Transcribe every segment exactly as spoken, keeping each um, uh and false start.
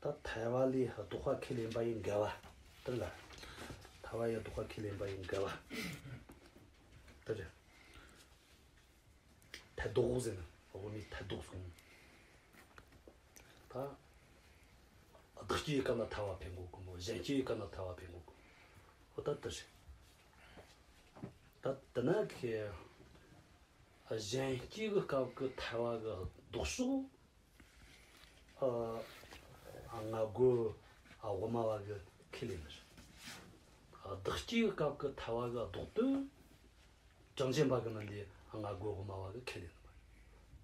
ད་ཐལ་བ་ལས་ལྡོག་པ་ཁས་ལེན་པ་ཡི་འགལ་བ། དེ་ལ། ཐལ་བ་ཡི་ལྡོག་པ་ཁས་ལེན་པ་ཡི་འགལ་བ། དེ་རེད། ཐལ་ལྡོག་ཟེར་ན་དབུ་མའི་ཐལ་ལྡོག་གསུངས། ད། བདག་སྐྱེ་ཡི་སྐབས་ན་ཐལ་བ་འཕེན་དགོས་གི་མོ། གཞན་སྐྱེ་ཡི་སྐབས་ན་ཐལ་བ་འཕེན་དགོས་གི། འོ་ད་དེ་རེད། ད་དེ་ན་ཁེ། གཞན་སྐྱེ་གི་སྐབས་ཀྱི་ཐལ་བ་གི་ལྡོག་ཕྱོགས། ཨ། སྔ་རྒོལ་དབུ་མ་བ་གི་ཁས་ལེན་ནི་རེད། བདག་སྐྱེ་གི་སྐབས་ཀྱི་ཐལ་བ་གི་ལྡོག་དོན། གྲངས་ཅན་པ་གི་ནང་ལས་སྔ་རྒོལ་དབུ་མ་བ་གི་ཁས་ལེན་པ།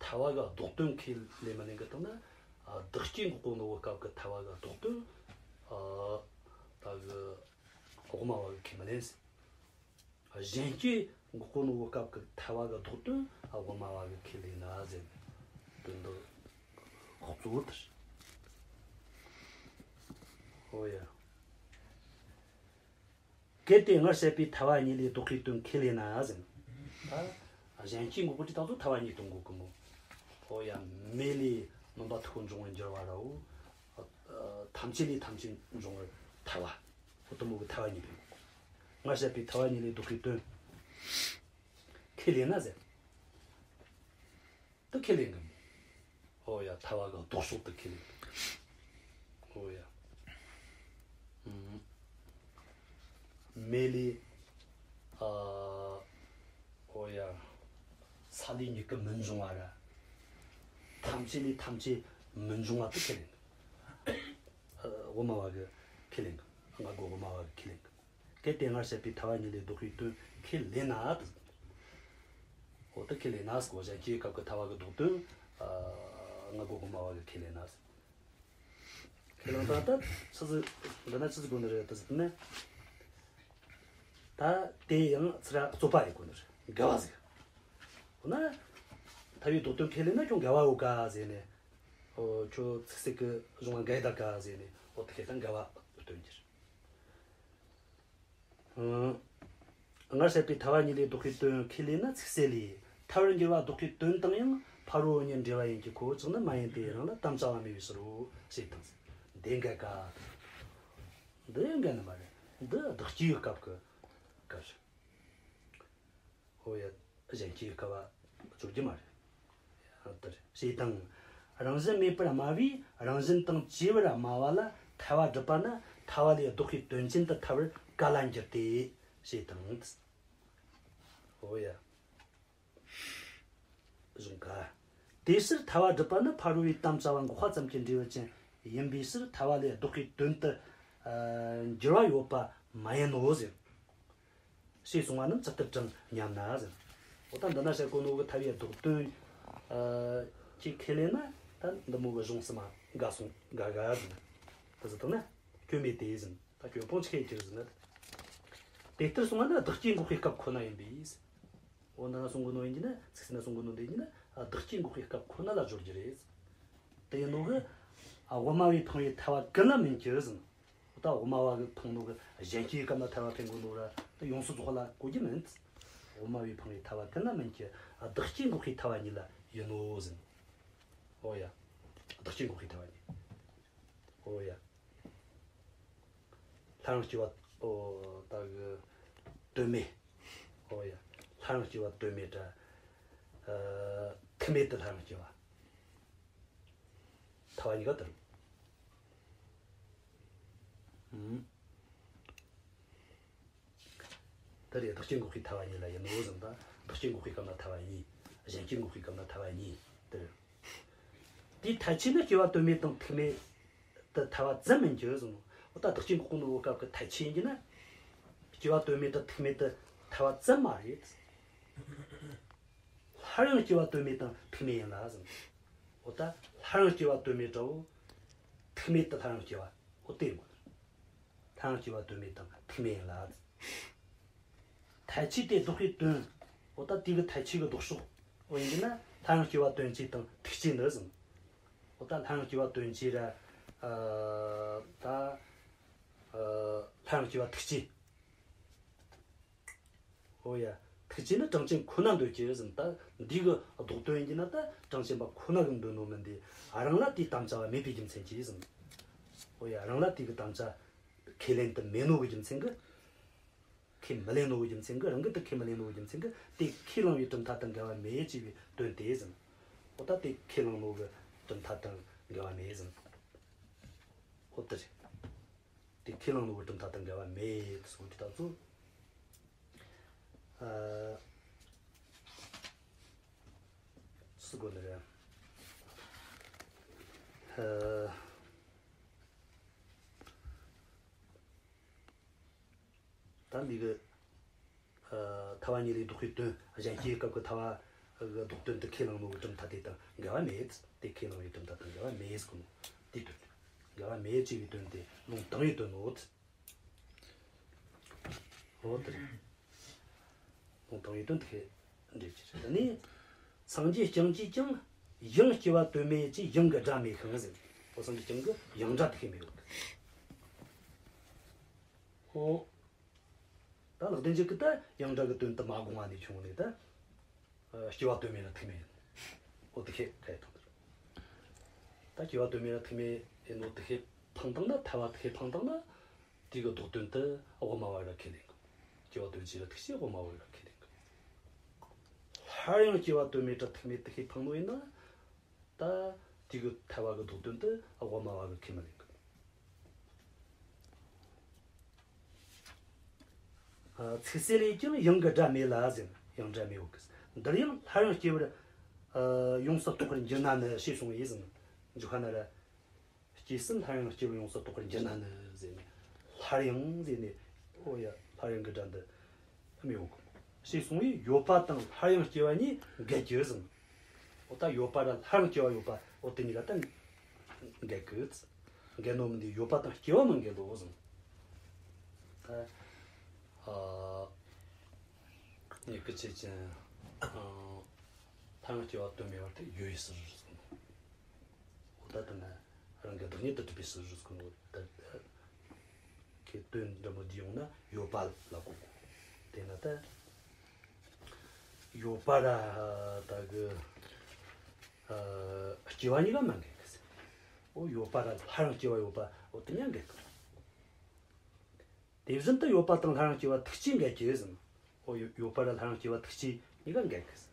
ཐལ་བ་གི་ལྡོག་དོན་ཁས་ལེན་མི་ལེན་གི་སྟེང་ན། ཨ། བདག་སྐྱེ་འགོག་གོ་ནོ་གི་སྐབས་ཀྱི་ཐལ་བ་གི་ལྡོག་དོན། ཨ། ད་གི་དབུ་མ་བ་གི་ཁས་མི་ལེན་ཟེར། གཞན་སྐྱེ་འགོག་གོ་ནོ་གི་སྐབས་ཀྱི་ཐལ་བ་གི་ལྡོག་དོན་དབུ་མ་བ་གི་ཁས་ལེན་ན་ཟེར་ནས་དོན་དུ་ཁོག་གཙོ་བོ་དེ་རེད། ཨོ་ཡ། གལ་ཏེ་སྔར་བཤད་པའི་ཐལ་བ་གཉིས་ལས་ལྡོག་པའི་དོན་ཁས་ལེན་ན་ཟེར་ན། ད་གཞན་སྐྱེ་འགོག་པའི་དུས་དང་དུ་ཐལ་བ་གཉིས་སྟོན་དགོས་གི་མོ། ཨོ་ཡ། མེ་ལས་མུན་པ་མཐུག་པོ་འབྱུང་བར་འགྱུར་བ་ར་འོ། ཐམས་ཅད་ལས་ཐམས་ཅད་འབྱུང་བར་ཐལ་བ། ཨོ་དུ་མོ་གི་ཐལ་བ་གཉིས་པོ། སྔར་བཤད་པའི་ཐལ་བ་གཉིས་ལས་ལྡོག་པའི་དོན་ཁས་ལེན་ན་ཟེར། དུ་ཁས་ལེན་གི། ཨོ་ཡ། ཐལ་བ་གི་ལྡོག་ཕྱོགས་དུ་ཁས་ལེན་གི། ཨོ་ཡ། ཨུམ། མེ་ལས། ཨ། ཨོ་ཡ། ས་ལས་མྱུ་གུ་མི་འབྱུང་བ་ར། ཐམས་ཅད་ལས་ཐམས་ཅད་མི་འབྱུང་བ་དུ་ཁས་ལེན་གི། ཨ། དབུ་མ་བ་གི་ཁས་ལེན་གི། སྔ་རྒོལ་དབུ་མ་བ་གི་ཁས་ལེན་གི། གལ་ཏེ་སྔར་བཤད་པའི་ཐལ་བ་གཉིས་ལས་ལྡོག་པའི་དོན་ཁས་ལེན་ན་དེ། འོ་དེ་ཁས་ལེན་ན་ཟེར་གོ། གཞན་སྐྱེ་སྐབས་ཀྱི་ཐལ་བ་གི་ལྡོག་དོན། ཨ། སྔ་རྒོལ་དབུ་མ་བ་གི་ཁས་ལེན་ན་ཟེར། ཁས་ལེན་ད་ད་ཆི་ཟིག་འདི་ན་ཆི་ཟིག་དགོས་ནི་རེད་དེ་ཟེར་ན། ད་དེ་ཡང་ཚུར་རྩོད་པ་ཡི་དགོས་ནི་རེད། འགལ་བ་ཟིག་འོ་ན། ཐལ་བའི་ལྡོག་དོན་ཁས་ལེན་ན་ཁྱོད་འགལ་བ་ཡོད་ག་ཟེར་ནས། འོ་ཁྱོད་ཚིག་གསལ་གི་གཞུང་ལ་འགལ་ད་ག་ཟེར་ནས། འོ་དེ་ཁས་ད་འགལ་བ་སྟོན་རྒྱུ་རེད། སྔར་བཤད་པའི་ཐལ་བ་གཉིས་ལས་ལྡོག་པའི་དོན་ཁས་ལེན་ན་ཚིག་གསལ་ལས། ཐལ་བར་འགྱུར་བ་ལྡོག་པའི་དོན་དང་ཡང་ཕ་རོལ་པོ་གཉིས་འབྲེལ་བ་ཡིན་གྱི་ཁོ་བོ་ཅག་ནི་མ་ཡིན་ཏེ། རང་ལ་དམ་བཅའ་བ་མེད་པའི་ཕྱིར་རོ་ཞེས་དང་། འདི་འགལ་ག། འདི་འགལ་ནི་མ་རེད། འདི་བདག་སྐྱེ་བའི་སྐབས་ཀྱི་སྐབས་སུ། ཨོ་ཡ། གཞན་སྐྱེ་བའི་སྐབས་བ་སྦྱོར་རྒྱུ་མ་རེད། ཡང་ལྟར་ཞེས་དང་། རང་བཞིན་མེད་པར་སྨྲ་བས་རང་བཞིན་དང་བཅས་པར་སྨྲ་བ་ལ་ཐལ་བ་སྒྲུབ་པ་ན་ཐལ་བ་ལས་ལྡོག་པའི་དོན་ཅན་དུ་ཐལ་བར་ག་ལ་འགྱུར་ཏེ། ཞེས་དང་། འོ་ཡ། གཞུང་ག། དེའི་ཕྱིར་ཐལ་བ་སྒྲུབ་པ་ནི་ཕ་རོལ་པོའི་དམ་བཅའ་བ་འགོག་པ་ཙམ་གྱི་འབྲས་བུ་ཅན་ཡིན་པའི་ཕྱིར་ཐལ་བ་ལས་ལྡོག་པའི་དོན་དུ་འགྱུར་བ་ཡོད་པ་མ་ཡིན་ནོ་ཟེར། ཞེས་གསུངས་པ་རྣམས་ཇི་ལྟར་དྲང་སྙམ་ན་ཟེར། འོ་ད་འདི་ན་བཤད་གོ་ནོ་གི་ཐལ་བའི་ལྡོག་དོན་ཨ་གཅིག་ཁས་ལེན་ན། ད་འདི་མོ་གི་གཞུང་ཟིན་མ་འགལ་སོང་འགལ་ག་ཟེར། ད་ཟེར་དང་ན་སྐྱོན་མེད་དེ་ཟེར། ད་སྐྱོན་སྤོང་ཆི་ཁས་ཁྱེར་ཟེར་ན། དེ་ལྟར་གསུངས་པ་ནི་བདག་སྐྱེ་འགོག་པའི་སྐབས་ཁོ་ན་ཡིན་པས། འོ་འདི་ན་གསུང་གོ་ནོ་ཡིན་གྱི་ན། ཚིག་ཟིན་ན་གསུང་གོ་ནོ་འདི་ཡིན་གྱི་ན། ཨ་བདག་སྐྱེ་འགོག་པའི་སྐབས་ཁོ་ན་ལ་སྦྱོར་རྒྱུ་རེད། དེ་ཡིན་ནོ་གི། ཨ་དབུ་མ་བས་འཕངས་པའི་ཐལ་བ་ཀུན་ལ་མིན་གྱི་ཟེར། ད་དབུ་མ་བ་གིས་འཕངས་ནོ་གི་གཞན་སྐྱེའི་སྐབས་ན་ཐལ་བ་འཕེན་དགོས་ནོ་ར་ད་ཡོངས་སུ་རྫོགས་ལ་གོ་རྒྱུ་མིན། དབུ་མ་བས་འཕངས་པའི་ཐལ་བ་ཀུན་ལ་མིན་གྱི། ཨ་བདག་སྐྱེ་འགོག་པའི་ཐལ་བ་ཉིད་ལ་ཡིན་ནོ་ཟེར། ཨོ་ཡ། བདག་སྐྱེ་འགོག་པའི་ཐལ་བ་ཉིད། ཨོ་ཡ། སླར་ཡང་སྐྱེ་བ། ཨོ་ད་གི་དོན་མེད། ཨོ་ཡ། སླར་ཡང་སྐྱེ་བ་དོན་མེད་དྲ། ཨ་ཐུག་མེད་དུ་སླར་ཡང་སྐྱེ་བ། ཐལ་བ་གཉིས་ཀ་དུ་རུང་། ཨུམ། དེ་རེད། བདག་སྐྱེ་འགོག་པའི་ཐལ་བ་གཉིས་ལ་ཡིན་ནོ་ཟེར། ད་བདག་སྐྱེ་འགོག་པའི་སྐབས་ན་ཐལ་བ་གཉིས། གཞན་སྐྱེ་འགོག་པའི་སྐབས་ན་ཐལ་བ་གཉིས་དེ་རེད། དེའི་ཐལ་ཆོས་ནི་སྐྱེ་བ་དོན་མེད་དང་ཐུག་མེད་དུ་ཐལ་བ་ཙམ་མིན་གྱི་ཟེར་ནོ། འོ་ད་བདག་སྐྱེ་འགོག་གོ་ནོ་སྐབས་ཀྱི་ཐལ་ཆོས་ཡིན་གྱི་ན། སྐྱེ་བ་དོན་མེད་དང་ཐུག་མེད་དུ་ཐལ་བ་ཙམ་མ་རེད། སླར་ཡང་སྐྱེ་བ་དོན་མེད་དང་ཐུག་མེད་ཡིན་ལ་ཟེར། འོ་ད་སླར་ཡང་སྐྱེ་བ་དོན་མེད་འདྲ་བོ། ཐུག་མེད་དུ་སླར་ཡང་སྐྱེ་བ། འོ་དེ་ཡིན་དགོས། སླར་ཡང་སྐྱེ་བ་དོན་མེད་དང་ཐུག་མེད་ཡིན་ལ་ཟེར། ཐལ་ཆོས་དེ་ལྡོག་པའི་དོན། འོ་ད་དེ་གི་ཐལ་ཆོས་གི་ལྡོག་ཕྱོགས། འོ་ཡིན་གྱི་ན་སླར་ཡང་སྐྱེ་བ་དོན་བྱེད་དང་ཐུག་བྱེད་ནི་ཟེར། འོ་ད་སླར་ཡང་སྐྱེ་བ་དོན་བྱེད་ར། ཨ་ད། ཨ་སླར་ཡང་སྐྱེ་བ་ཐུག་བྱེད། ཨོ་ཡ། ཐུག་བྱེད་ནི་གྲངས་ཅན་ཁོ་ན་འདོད་ཀྱི་ཟེར། ད་འདི་གི་ལྡོག་དོན་ཡིན་གྱི་ན་ད་གྲངས་ཅན་པ་ཁོ་ན་གི་འདོད་ནོ་མིན་ཏེ། རང་ལ་དེའི་དམ་བཅའ་བ་མེད་པའི་རྒྱུ་མཚན་གྱིས་ཟེར། ཨོ་ཡ། རང་ལ་དེ་གི་དམ་བཅའ་ཁས་ལེན་དུ་མེད་ནོ་གི་རྒྱུ་མཚན་གི། ཁས་མི་ལེན་ནོ་གི་རྒྱུ་མཚན་གི། རང་གི་དེ་ཁས་མི་ལེན་ནོ་གི་རྒྱུ་མཚན་གི། དེ་ཁས་བླངས་པའི་གྲུབ་མཐའ་དང་འགལ་བ་མེད་ཅེས་པའི་དོན་དེ་ཟིན། ཨོ་ད་དེ་ཁས་བླངས་ནོ་གི་གྲུབ་མཐའ་དང་འགལ་བ་མེད་ཟིན། ཨོ་དེ་རེད། དེ་ཁས་བླངས་ནོ་གི་གྲུབ་མཐའ་དང་འགལ་བ་མེད་སོགས་ཀྱི་ཐག་ཚོད། ཨ། སུ་གོ་ནི་རེད། ཨ། ད་འདི་གི། ཨ། ཐལ་བ་གཉིས་ལས་ལྡོག་པའི་དོན། གཞན་སྐྱེའི་སྐབས་ཀྱི་ཐལ་བ་གི་ལྡོག་དོན་དེ་ཁས་བླངས་ནོ་གི་གྲུབ་མཐའ་དེ་དང་འགལ་བ་མེད། དེ་ཁས་བླངས་པའི་གྲུབ་མཐའ་དང་འགལ་བ་མེད་ཟེར་གོ་ནོ་དེའི་དོན། འགལ་བ་མེད་ཅེས་པའི་དོན་དེ་ལུང་དང་པོའི་དོན་ནོ། འོ་དེ་རེད། ལུང་དང་པོའི་དོན་དེ་འགྲེལ་གྱི་རེད། ད་ནི། སངས་རྒྱས་བསྐྱངས་ཀྱིས་ཀྱང་ཡང་སྐྱེ་བ་དོན་མེད་ཅེས་ཡང་གི་སྒྲ་མེད་ཤིང་ཟེར། འོ་སངས་རྒྱས་བསྐྱངས་ཀྱིས་ཡང་སྒྲ་དེ་ཤེས་མི་ཡོང་། ཨོ། ད་ལེགས་ལྡན་འབྱེད་ཀྱི་ད་ཡང་སྒྲ་གི་དོན་དུ་མ་དགོངས་པ་ནས་བྱུང་ནས་ད། ཨ། སྐྱེ་བ་དོན་མེད་ལ་ཐུག་མེད་ཡིན། ཨོ་དེ་ཤེས་ག་ཡེ་ཐོག་དེར། ད་སྐྱེ་བ་དོན་མེད་ལ་ཐུག་མེད་ཡིན་ནོ་དེ་ཤེས་འཕངས་བཏང་ན། ཐལ་བ་དེ་ཤེས་འཕངས་བཏང་ན། དེ་གི་ལྡོག་དོན་དུ་དབུ་མ་པ་ར་ཁས་ལེན་གི། སྐྱེ་བ་དོན་བྱེད་ལ་ཐུག་ཅེས་དབུ་མ་པ་ར་ཁས་ལེན་གི། སླར་ཡང་སྐྱེ་བ་དོན་མེད་ར་ཐུག་མེད་དེ་ཤེས་འཕངས་ནོ་ཡིན་ན། ད་དེ་གི་ཐལ་བ་གི་ལྡོག་དོན་དུ་དབུ་མ་པ་གི་ཁས་མི་ལེན་གི། ཨ། ཚིག་གསལ་ལས་ཀྱང་ཡང་གི་སྒྲ་མེད་ལ་ཟེར། ཡང་སྒྲ་མེད་འོ་གི། འདིར་ཡང་སླར་ཡང་སྐྱེ་བར། ཨ། ཡོངས་སུ་རྟོག་པར་འགྱུར་ན་ནི་ཞེས་གསུངས་པས་ཟེར། འཇུག་པ་ན་ར། སྐྱེས་ཟིན་སླར་ཡང་སྐྱེ་བར་ཡོངས་སུ་རྟོག་པར་འགྱུར་ན་ནི་ཟེར་ནས། སླར་ཡང་ཟེར་ནས། ཨོ་ཡ། སླར་ཡང་གི་སྒྲ་འདི་མི་ཡོང་གི། ཞེས་གསུངས་པས་ཡོད་པ་དང་སླར་ཡང་སྐྱེ་བ་གཉིས་འགལ་གྱི་ཟེར། ཨོ་ད་ཡོད་པ་ར་སླར་ཡང་སྐྱེ་བ་ཡོད་པ། ཨོ་དེ་གཉིས་ཀ་ད་འགལ་གི། འགལ་ནོ་མིན་ཏེ་ཡོད་པ་དང་སྐྱེ་བ་མི་འགལ་ལོ་ཟེར། ད། ཨ། ངེད་ཀྱི་ཆོས་ཅན། ཨ། སླར་ཡང་སྐྱེ་བ་དོན་མེད་པར་ཐལ། ཡོད་པའི་ཕྱིར་ཟེར། འོ་ད་དེ་ན་རང་གི་བདག་ཉིད་དུ་གྲུབ་པའི་ཕྱིར་ཟེར་གོ་ནོ་ད། ཁྱེད་དོན་འདྲ་མོ་འདི་ཡོང་ན་ཡོད་པ་ལ་གོ་དགོས། དེས་ན་ད་ཡོད་པ་ར་ད་གི། ཨ། སྐྱེ་བ་གཉིས་ཀ་མི་འགལ་གི་ཟེར། ཨོ་ཡོད་པ་ར་སླར་ཡང་སྐྱེ་བ་ཡོད་པ། ཨོ་དེ་གཉིས་ཀ་འགལ་གི། དེ་བཞིན་དུ་ཡོད་པ་དང་སླར་ཡང་སྐྱེ་བ་ཐུག་ཅེས་འགལ་གྱི་ཟེར། ཨོ་ཡོད་ཡོད་པ་ར་སླར་ཡང་སྐྱེ་བ་ཐུག་ཅེས་གཉིས་ཀ་འགལ་གི་ཟེར།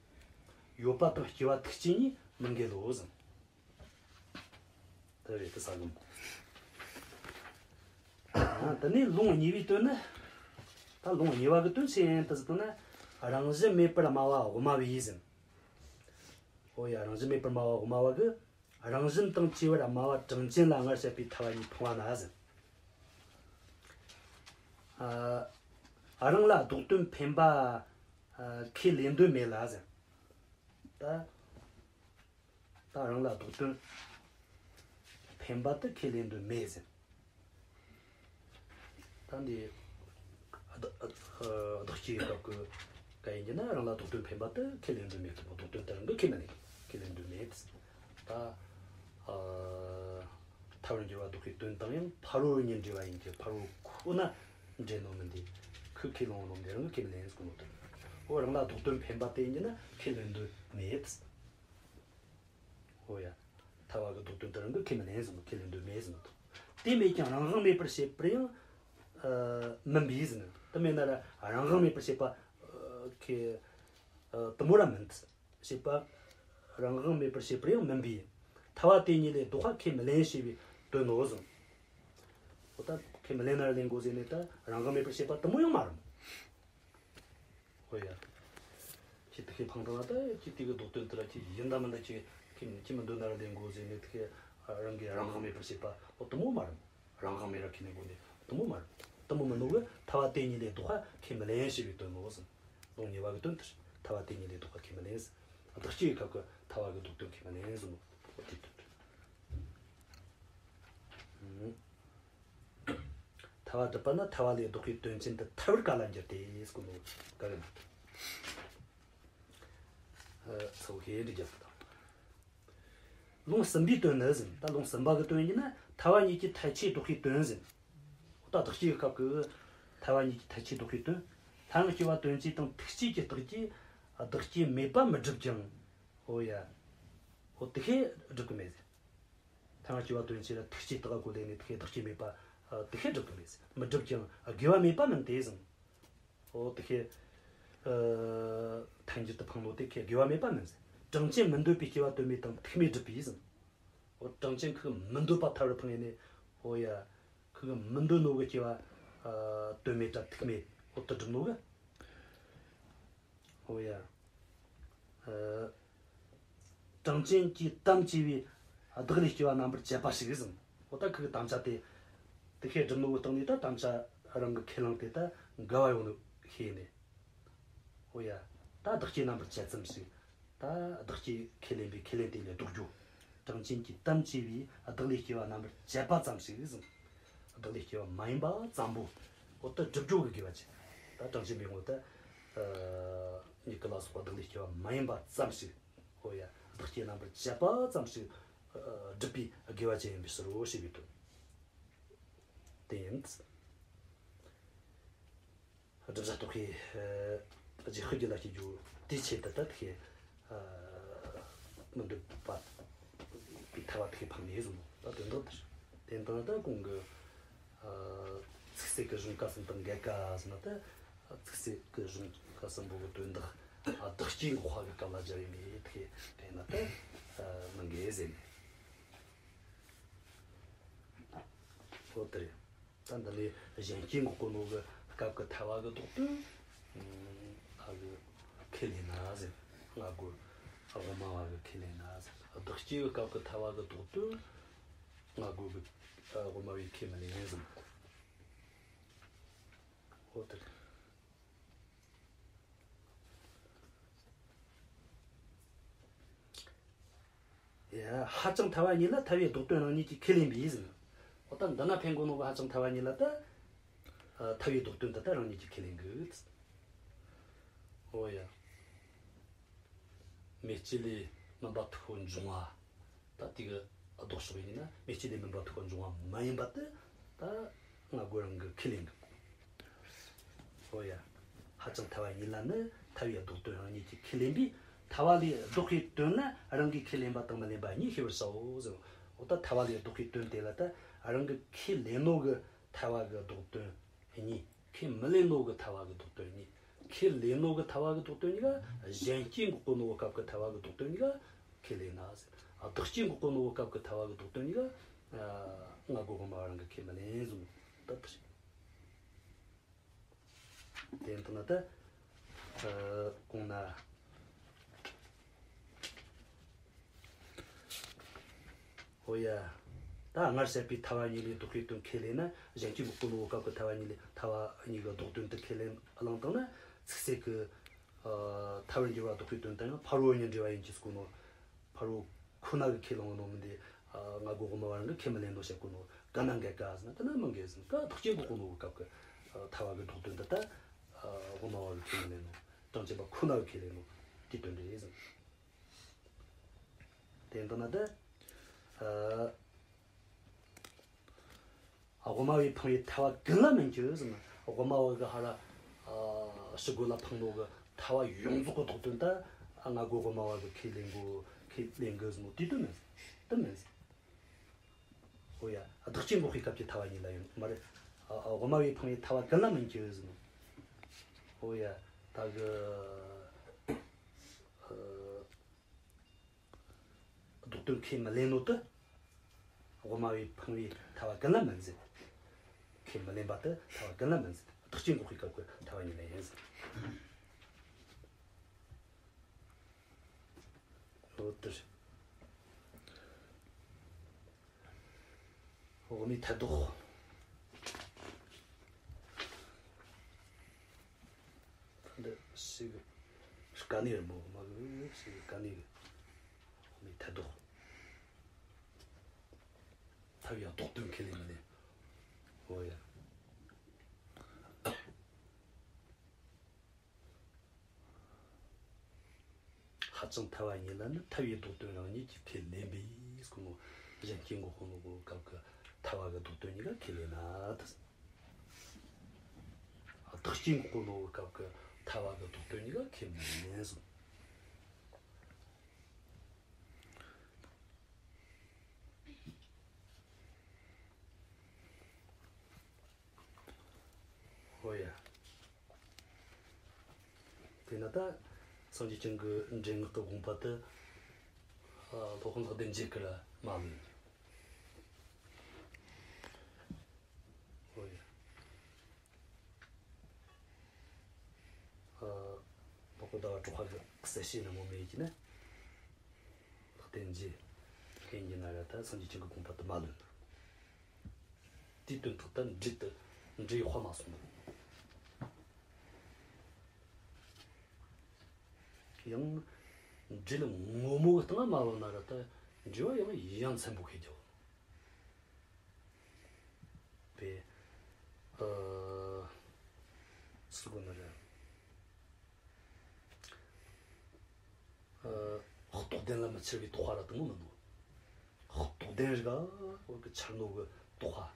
ཡོད་པ་དང་སྐྱེ་བ་ཐུག་ཅེས་གཉིས་མི་འགལ་ལོ་ཟེར། དེ་རེད་དེ་ས་གོ། ཨ། དེ་ནས་ལུང་གཉིས་པའི་དོན་ནི། ད་ལུང་གཉིས་པ་གི་དོན་ཆེ་ཡང་དེ་ཟེར་ན། རང་བཞིན་མེད་པར་སྨྲ་བ་དབུ་མ་པའི་ཟེར། ཨོ་ཡ། རང་བཞིན་མེད་པར་སྨྲ་བ་དབུ་མ་པ་གི། རང་བཞིན་དང་བཅས་པར་སྨྲ་བ་གྲངས་ཅན་ལ་སྔར་བཤད་པའི་ཐལ་བ་གཉིས་འཕངས་པ་ན་ཟེར། ཨ། རང་ལ་ལྡོག་དོན་འཕེན་པ། ཨ། ཁས་ལེན་དོན་མེད་ལ་ཟེར། ད། ད་རང་ལ་ལྡོག་དོན་འཕེན་པ་དེ་ཁས་ལེན་དོན་མེད་ཟེར། ད་འདི་བདག་བདག་སྐྱེའི་སྐབས་ཀྱི་སྐད་ཡིན་གྱི་ན། རང་ལ་ལྡོག་དོན་འཕེན་པ་དེ་ཁས་ལེན་དོན་མེད་དོ། ལྡོག་དོན་དེ་རང་གི་ཁས་མི་ལེན། ཁས་ལེན་དོན་མེད། ད་ཨ་ཐལ་བར་འགྱུར་བ་ལྡོག་པའི་དོན་དང་ཡང་ཕ་རོལ་གཉིས་འབྲེལ་བ་ཡིན་གྱི། ཕ་རོལ་ཁོ་ན་འབྲེལ་ནོ་མིན་ཏེ། ཁོས་ཁས་བླངས་ནོ་མིན་ཏེ་རང་གི་ཁས་མི་ལེན་ཟེར་གོ་ནོ་དེ། འོ་རང་ལ་ལྡོག་དོན་འཕེན་པ་དེ་ཡིན་གྱི་ན་ཁས་ལེན་དོན་མེད། ཨོ་ཡ། ཐལ་བ་གི་ལྡོག་དོན་དེ་རང་གི་ཁས་མི་ལེན་ཟེར་ནོ། ཁས་ལེན་དོན་མེད་ཟེར་ནོ་དང་། དེ་མེད་ཀྱང་རང་དབང་མེད་པར་བྱེད་པར་ཡང་། ཨ། མིན་པས་ཟེར་ནོ། དེ་མེད་ན་ར་རང་དབང་མེད་པར་བྱེད་པ། ཨ། ཁས། ཨ། དེ་མོ་ར་མིན། བྱེད་པ། རང་དབང་མེད་པར་བྱེད་པར་ཡང་མིན་པས། ཐལ་བ་དེ་གཉིས་ལས་ལྡོག་པ་ཁས་མི་ལེན་ཞེས་པའི་དོན་ནོ་ཟེར། ཨོ་ད་ཁས་མི་ལེན་ན་ར་ལེན་དགོས་ཟེར་ནས། ད་རང་དབང་མེད་པར་བྱེད་པ་དེ་མོ་ཡང་མ་རེད། ཨོ་ཡ། ཁྱེད་དེ་ཁས་འཕངས་བཏང་ན་ད་ཁྱེད་དེ་གི་ལྡོག་དོན་དེ་ར་ཁྱེད་ཡིན་ད་མིན་ད་ཁྱེད་ཁས་ཁས་མི་འདོད་ན་ར་ལེན་དགོས་ཟེར་ནས། དེ་ཁས་རང་གིས་རང་དབང་མེད་པར་བྱེད་པ། ཨོ་དེ་མོ་མ་རེད། རང་དབང་མེད་ར་ཁས་ལེན་དགོས་ནས་དེ་མོ་མ་རེད། དེ་མོ་མིན་ནོ་གི། ཐལ་བ་དེ་གཉིས་ལས་ལྡོག་པ་ཁས་མི་ལེན་ཞེས་པའི་དོན་ནོ་ཟེར། ལུང་གཉིས་པ་གི་དོན་དེ་རེད། ཐལ་བ་དེ་གཉིས་ལས་ལྡོག་པ་ཁས་མི་ལེན་ཟེར། བདག་སྐྱེ་གི་སྐབས་ཀྱི་ཐལ་བ་གི་ལྡོག་དོན་ཁས་མི་ལེན་ཟེར་ནོ། ཨོ་དེ་དོན་རེད། ཐལ་བ་སྒྲུབ་པ་ན་ཐལ་བ་ལས་ལྡོག་པའི་དོན་ཅན་དུ་ཐལ་བར་ག་ལ་འགྱུར་ཏེ་ཟེར་གོ་ནོ་ག་གི་ནང་དུ། ཨ། ཚོགས་ཤེས་འདི་རྒྱབ་དང་། ལུང་གསུམ་པའི་དོན་ནི་ཟེར། ད་ལུང་གསུམ་པ་གི་དོན་ཡིན་ན་ཐལ་བ་གཉིས་ཀྱི་ཐལ་ཆོས་ལྡོག་པའི་དོན་ཟེར། ད་བདག་སྐྱེ་གི་སྐབས་ཀྱི་ཐལ་བ་གཉིས་ཀྱི་ཐལ་ཆོས་ལྡོག་པའི་དོན། སླར་ཡང་སྐྱེ་བ་དོན་བྱེད་དང་ཐུག་བྱེད་ཀྱི་རྟགས་ཀྱིས་བདག་སྐྱེ་མེད་པ་མི་སྒྲུབ་ཀྱང་། ཨོ་ཡ། ཨོ་དེ་ཤེས་སྒྲུབ་ཀྱི་མེད་ཟེར། ཐལ་བ་སྐྱེ་བ་དོན་བྱེད་ལ་ཐུག་བཅས་དག་གོ་ལས་ནས་དེ་བས་བདག་སྐྱེ་མེད་པ་དེ་བས་སྒྲུབ་ཐུབ་མེད་ཟེར། མི་སྒྲུབ་ཀྱང་དགོས་པ་མེད་པ་མིན་ཏེ་ཟེར། འོ་དེ་བས་ཐལ་འགྱུར་དུ་འཕངས་ནོ་དེ་བས་དགོས་པ་མེད་པ་མིན་ཟེར། གྲངས་ཅན་མི་འདོད་པའི་སྐྱེ་བ་དོན་མེད་དང་ཐུག་མེད་སྒྲུབ་པས་ཟེར། འོ་གྲངས་ཅན་ཁོ་མི་འདོད་པ་ཐལ་བར་འཕངས་ནས། འོ་ཡ། ཁོ་མི་འདོད་ནོ་གི་སྐྱེ་བ་དོན་མེད་དྲ་ཐུག་མེད་འོ་དེ་སྒྲུབ་ནོ་གི། འོ་ཡ། གྲངས་ཅན་གྱི་དམ་བཅས་པའི་བདག་ལས་སྐྱེ་བ་རྣམ་པར་བཅད་པ་ཞིག་ཟེར། འོ་ད་ཁོ་གི་དམ་བཅའ་དེ་དེ་བས་སྒྲུབ་ནོ་གི་སྟེང་ནས་ད་དམ་བཅའ་རང་གི་ཁས་བླངས་དེ་ད་འགལ་བ་ཡོང་ནོ་ཤེས་ནས། འོ་ཡ། ད་བདག་སྐྱེ་རྣམ་པར་བཅད་ཙམ་ཞིག་ད་བདག་སྐྱེ་ཁས་ལེན་པའི་ཁས་ལེན་དེ་ལས་ལྡོག་རྒྱུ། གྲངས་ཅན་གྱི་དམ་བཅས་པའི་བདག་ལས་སྐྱེ་བ་རྣམ་པར་བཅད་པ་ཙམ་ཞིག་ཟེར། བདག་ལས་སྐྱེ་བ་མ་ཡིན་པ་ཙམ་པོ། འོ་ད་སྒྲུབ་རྒྱུ་གི་དགོས་པ་ཅི། ད་གྲངས་ཅན་པའི་ངོ་ད། མྱུ་གུ་ལ་སོགས་པ་བདག་ལས་སྐྱེ་བ་མ་ཡིན་པ་ཙམ་ཞིག་འོ་ཡ། བདག་སྐྱེ་རྣམ་པར་བཅད་པ་ཙམ་ཞིག་སྒྲུབ་པའི་དགོས་པ་ཅི་ཡིན་པའི་ཕྱིར་རོ་ཞེས་པའི་དོན། དེ་ཡིན། བསྒྲུབ་བྱ་རྟོག་པའི་རྗེས་ཤུལ་རྒྱུད་ལ་སྐྱེ་རྒྱུ་དེའི་ཆེད་དུ་ད་དེ་མི་འདོད་པ་པའི་ཐལ་བ་དེ་འཕངས་ནས་བཟུང་ད་དོན་དག་དེ་རེད། དེ་ལྟར་ད་གོང་གི་ཚིག་གསལ་གྱི་གཞུང་སྐབས་གསུམ་དང་འགལ་ག་ཟེར་ན། ད་ཚིག་གསལ་གྱི་གཞུང་སྐབས་གསུམ་པོ་གི་དོན་དག་བདག་སྐྱེ་འགོག་པ་གི་སྐབས་ལ་སྦྱར་བའི་མེད་དེ་དེ་ན་ད་མི་འགལ་ཟེར་ནས། འོ་དེ་རེད། ད་འདི་ནས་གཞན་སྐྱེ་འགོག་གོ་ནོ་གི་སྐབས་ཀྱི་ཐལ་བ་གི་ལྡོག་དོན། ཨ་གི་ཁས་ལེན་ན་ཟེར། སྔ་རྒོལ་དབུ་མ་བ་གི་ཁས་ལེན་ན་ཟེར། བདག་སྐྱེ་གི་སྐབས་ཀྱི་ཐལ་བ་གི་ལྡོག་དོན། སྔ་རྒོལ་གི་དབུ་མ་བས་ཁས་མི་ལེན་ཟེར། འོ་དེ་རེད། ཡ། ཧ་ཅང་ཐལ་བ་གཉིས་ལ་ཐལ་བའི་ལྡོག་དོན་རང་ཉིད་ཀྱིས་ཁས་ལེན་པས་ཟེར། འོ་ད་འདི་ན་འཕེན་དགོས་ནོ་གི་ཧ་ཅང་ཐལ་བ་གཉིས་ལ་ད། ཨ། ཐལ་བའི་ལྡོག་དོན་དེ་ད་རང་ཉིད་ཀྱིས་ཁས་ལེན་དགོས། འོ་ཡ། མེ་ལྕེ་ལས་མུན་པ་འཐུག་པོ་འབྱུང་བ། ད་དེ་གི་ལྡོག་ཕྱོགས་ཡིན་ན་མེ་ལྕེ་ལས་མུན་པ་འཐུག་པོ་འབྱུང་བ་མ་ཡིན་པ་དེ་ད་སྔ་རྒོལ་རང་གིས་ཁས་ལེན་དགོས། འོ་ཡ། ཧ་ཅང་ཐལ་བ་གཉིས་ལ་ནི་ཐལ་བའི་ལྡོག་དོན་རང་ཉིད་ཀྱིས་ཁས་ལེན་པས། ཐལ་བ་ལས་ལྡོག་པའི་དོན་ལ་རང་གིས་ཁས་ལེན་པ་དང་མི་ལེན་པ་གཉིས་ཤེས་པར་བྱའོ་ཟེར། འོ་ད་ཐལ་བ་ལས་ལྡོག་པའི་དོན་དེ་ལ་ད་རང་གིས་ཁས་ལེན་ནོ་གི་ཐལ་བ་གི་ལྡོག་དོན་གཉིས། ཁས་མི་ལེན་ནོ་གི་ཐལ་བ་གི་ལྡོག་དོན་གཉིས། ཁས་ལེན་ནོ་གི་ཐལ་བ་གི་ལྡོག་དོན་གཉིས་ཀ་གཞན་སྐྱེ་འགོག་གོ་ནོ་གི་སྐབས་ཀྱི་ཐལ་བ་གི་ལྡོག་དོན་གཉིས་ཀ་ཁས་ལེན་ན་ཟེར། ཨ། བདག་སྐྱེ་འགོག་གོ་ནོ་གི་སྐབས་ཀྱི་ཐལ་བ་གི་ལྡོག་དོན་གཉིས་ཀ་སྔ་རྒོལ་དབུ་མ་བ་རང་གིས་ཁས་མི་ལེན་ཟེར་ནོ་ད་དེ་རེད། དེ་ཡིན་དུས་ན་ད། ཨ། གོང་ན། འོ་ཡ། ད་སྔར་བཤད་པའི་ཐལ་བ་གཉིས་ལས་ལྡོག་པའི་དོན་ཁས་ལེན་ན། གཞན་སྐྱེ་འགོག་གོ་ནོ་གི་སྐབས་ཀྱི་ཐལ་བ་གཉིས་ལས་ཐལ་བ་གཉིས་ཀྱི་ལྡོག་དོན་དེ་ཁས་ལེན་བླངས་བཏང་ན། ཚིག་གསལ་གྱི། ཨ། ཐལ་བར་འགྱུར་བ་ལྡོག་པའི་དོན་དང་ཡང་ཕ་རོལ་པོ་གཉིས་འབྲེལ་བ་ཡིན་གྱི་ཟེར་གོ་ནོ། ཕ་རོལ་པོ་ཁོ་ན་གིས་ཁས་བླངས་ནོ་མིན་ཏེ། ཨ། སྔ་རྒོལ་དབུ་མ་བ་རང་གིས་ཁས་མི་ལེན་ནོ་བཤད་གོ་ནོ་ག་ན་འགལ་ག་ཟེར་ན། དེ་ན་མི་འགལ་ཟེར། ག་བདག་སྐྱེ་འགོག་གོ་ནོ་གི་སྐབས་ཀྱི་ཐལ་བ་གི་ལྡོག་དོན་འདི་ལྟ། ཨ། དབུ་མ་བ་གིས་ཁས་མི་ལེན་ནོ། གྲངས་ཅན་པ་ཁོ་ན་གིས་ཁས་ལེན་ནོ་དེའི་དོན་རེད་ཟེར། དེ་ལྟ་ན་ད། ཨ། དབུ་མ་བས་འཕངས་པའི་ཐལ་བ་ཀུན་ལ་མིན་གྱི་ཟེར་ན། དབུ་མ་བ་གིས་ཧ་ར། ཨ། ཕྱི་རྒོལ་ལ་འཕངས་ནོ་གི་ཐལ་བ་ཡོངས་རྫོགས་ཀྱི་ལྡོག་དོན་ད། ཨ། སྔ་རྒོལ་དབུ་མ་བ་གིས་ཁས་ལེན་དགོས། ཁས་ལེན་དགོས་ཟེར་ནོ་དེའི་དོན་མིན། དེ་མིན། འོ་ཡ། བདག་སྐྱེ་འགོག་པའི་སྐབས་ཀྱི་ཐལ་བ་གཉིས་ལ་ཡིན་མ་རེད། ཨ། ཨ། དབུ་མ་བས་འཕངས་པའི་ཐལ་བ་ཀུན་ལ་མིན་གྱི་ཟེར་ནོ། འོ་ཡ། ད་གི། ཨ། ལྡོག་དོན་ཁས་མི་ལེན་ནོ་དེ། དབུ་མ་བས་འཕངས་པའི་ཐལ་བ་ཀུན་ལ་མིན་ཟེར། ཁས་མི་ལེན་པ་དེ་ཐལ་བ་ཀུན་ལ་མིན་ཟེར། བདག་སྐྱེ་འགོག་པའི་སྐབས་ཀྱི་ཐལ་བ་གཉིས་ལ་ཡིན་ཟེར། འོ་དེ་རེད། དབུ་མའི་ཐལ་ལྡོག། འདི་ཞིག་དཀའ་གནད་རེད་མོ། མ་གི་ཞིག་དཀའ་གནད་རེད། དབུ་མའི་ཐལ་ལྡོག། ཐལ་བའི་ལྡོག་དོན་ཁས་ལེན་མི་ལེན། འོ་ཡ། ཧ་ཅང་ཐལ་བ་གཉིས་ལ་ནི་ཐལ་བའི་ལྡོག་དོན་རང་ཉིད་ཀྱིས་ཁས་ལེན་པས་ཟེར་གོ་ནོ། གཞན་སྐྱེ་འགོག་གོ་ནོ་གི་སྐབས་ཀྱི་ཐལ་བ་གི་ལྡོག་དོན་གཉིས་ཀ་ཁས་ལེན་ན་ད། བདག་སྐྱེ་འགོག་གོ་ནོ་གི་སྐབས་ཀྱི་ཐལ་བ་གི་ལྡོག་དོན་གཉིས་ཀ་ཁས་མི་ལེན་ཟེར། ད་སངས་རྒྱས་བཅོམ་ལྡན་འདས་ཀྱི་འདྲེ་ངག་གི་དགོངས་པ་དེ་སློབ་དཔོན་ལེགས་ལྡན་འབྱེད་ཀྱིས་མ་ལོན། ཨོ་ཡ། ཨ། སློབ་དཔོན་ཟླ་བ་གྲགས་པ་གི་གསལ་བཤད་ནི་མོ་མེད་ཀྱི་ནི། ལེགས་ལྡན་འབྱེད་ཡིན་གྱི་ན་ར་ད་སངས་རྒྱས་བཅོམ་ལྡན་འདས་གི་དགོངས་པ་དེ་མ་ལོན། དེའི་དོན་དག་ད་འདྲེ་དེ་འདྲེ་ཡི་དཔའ་མ་སོང་། ཡང་འདྲེ་ལ་ངོ་མ་གི་སྟེང་ང་མ་བབས་ན་ར་ད་འདྲེ་བ་ཡང་ཡ་མཚན་པོ་ཁེལ་རྒྱུ། པས། ཨ། ཟེར་དགོས་ན་ར། ཨ། རྟོགས་ལྡན་ལ་མི་འཆར་བའི་རྟོག་པ་ར་དེ་མོ་མི་འདུག། རྟོགས་ལྡན་རིགས་ཨ་བ་གི་འཆར་ནོ་གི་རྟོག་པ་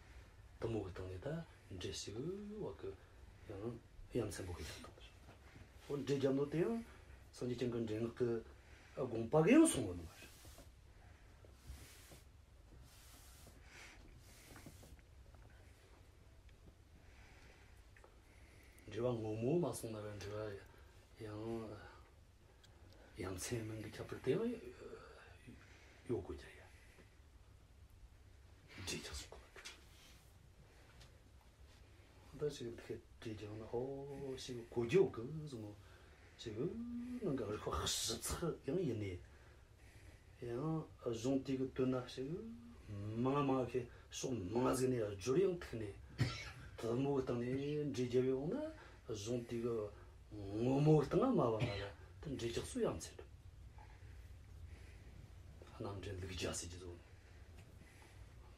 དེ་མོ་གི་སྟེང་ནས་ད་འདྲེ་ཞིག་བ་གི་ཡང་ཡ་མཚན་པོ་གི་ཡ་དང་། འོ་འདྲེ་རྒྱབ་ནོ་དེ་ཡང་སངས་རྒྱས་བཅོམ་ལྡན་འདས་འདྲེ་ངག་གི་དགོངས་པ་གི་ཡང་སོང་བ་ནོ་མ་རེད། འདྲེ་བ་ངོ་མ་མ་སོང་ན་ར་འདྲེ་བ་ཡང་ཡ་མཚན་མིང་གི་ཁྱད་པར་དེ་ཡང་ཡོད་དགོས་ཀྱི་ཡ། འདྲེ་རྒྱག་སོང་གོ་ད་ཞིག་འདི་འདྲེ་རྒྱག་ན་ཨོ་ཞིག་གོ་རྒྱུ་གི་བཟུང་ངོ་ཞིག་ནང་གི་རིག་པ་ཞིབ་ཚགས་ཡང་ཡིན་ནས། ཡང་གཞུང་དེ་གི་དོན་ན་ཞིག་མང་མང་ཁེ་ཕྱོགས་མང་ཟིག་ནས་སྦྱོར་ཡང་ཐུག་ནས། དེ་མོ་གི་སྟེང་ནས་འདྲེ་རྒྱབ་ཡོང་ན་གཞུང་དེ་གི་ངོ་མ་གི་སྟེང་ང་མ་བབས་ན་ཡ་དེ་འདྲེ་རྒྱག་སུ་ཡ་མཚན་འགྲོ། རྣམ་འདྲེན་ལུག་རྒྱུ་ཟེར་གྱི་ཟོ།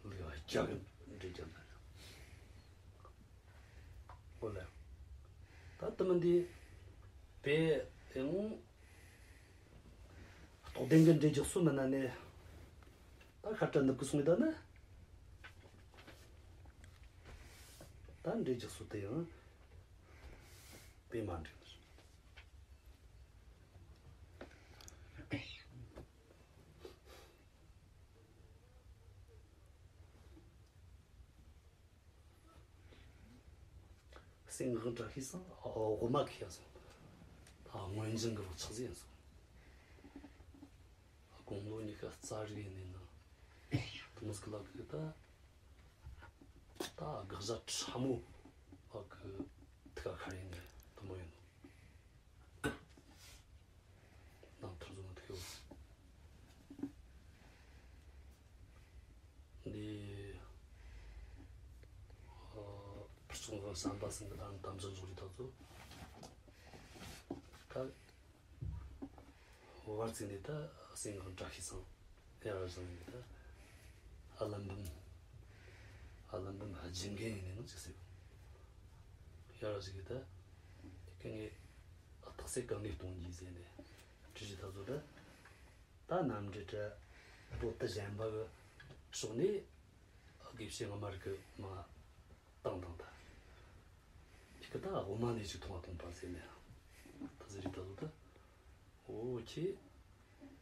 ལུག་རྒྱུ་གི་འདྲེ་རྒྱབ་ན་ཡ། འོ་ལེ། ད་དེ་མིན་དེ་པས་ཡང་རྟོགས་ལྡན་གྱི་འདྲེ་རྒྱག་སྲོལ་མིན་ན་ནས། ད་ཤ་བཀྲ་ནུབ་ཀྱི་སོང་ངེ་ད་ནི། ད་འདྲེ་རྒྱག་སྲོལ་དེ་ཡང་པས་མ་འགྲིག་ནི། གསེར་སྔགས་བཀྲ་ཤིས་སང་། འོ། འོ་མ་ཁེལ་སོང་། ད་སྔོན་བྱོན་གྱི་རོ་ཆགས་ཟིན་སོང་། དགུང་ལོ་ཉི་ཤུ་རྩ་དྲུག་ཡིན་ནས་ན། དེ་མོ་ཟིག་ལ་གི་ད། ད་དགག་བྱ་ཕྲ་མོ་བ་གི་ཐུག་ཁ་ཡིན་ནས་དེ་མོ་ཡིན་ནོ། ནང་ཐུར་བཟོ་མ་ཐུག་ཡོད། འདི། ཨ། ཕུར་ཚོགས་བསམ་པ་ཟིན་གྱི་དང་དམ་བཅའ་འཇོག་རྒྱུ་ད་ཚོ། ད། བར་ཚིགས་ནས་ད་གསེར་སྔགས་བཀྲ་ཤིས་སང་། ཡར་བཟང་ཡིན་ད། ཨ་ལམ་བུམ། ཨ་ལམ་བུམ་ཨ་ཇི་འགན་ཡིན་ནས་ནང་ཅི་ཟེར། ཡར་ཟིག་གི་ད། དེ་ངས་རྟགས་གསལ་གང་ནས་གཏོང་རྒྱུ་ཟེར་ནས་དྲི་ཞིག་ད་ཚོ་ད། ད་རྣམ་འགྲེལ་དྲ་པོ་ཏི་གཞན་པ་གི་ཕྱོགས་ནས་དགེ་བཤེས་སྔ་མ་རིག་གི་མ་བཏང་བཏང་ད། ཁྱི་ཀ་ད་འོ་མ་ནས་ཅིག་མཐོང་བ་མཐོང་པ་ཟེར་ནས་ད་ཟེར་རིག་ད་ཚོ་ད། འོ་ཁྱི།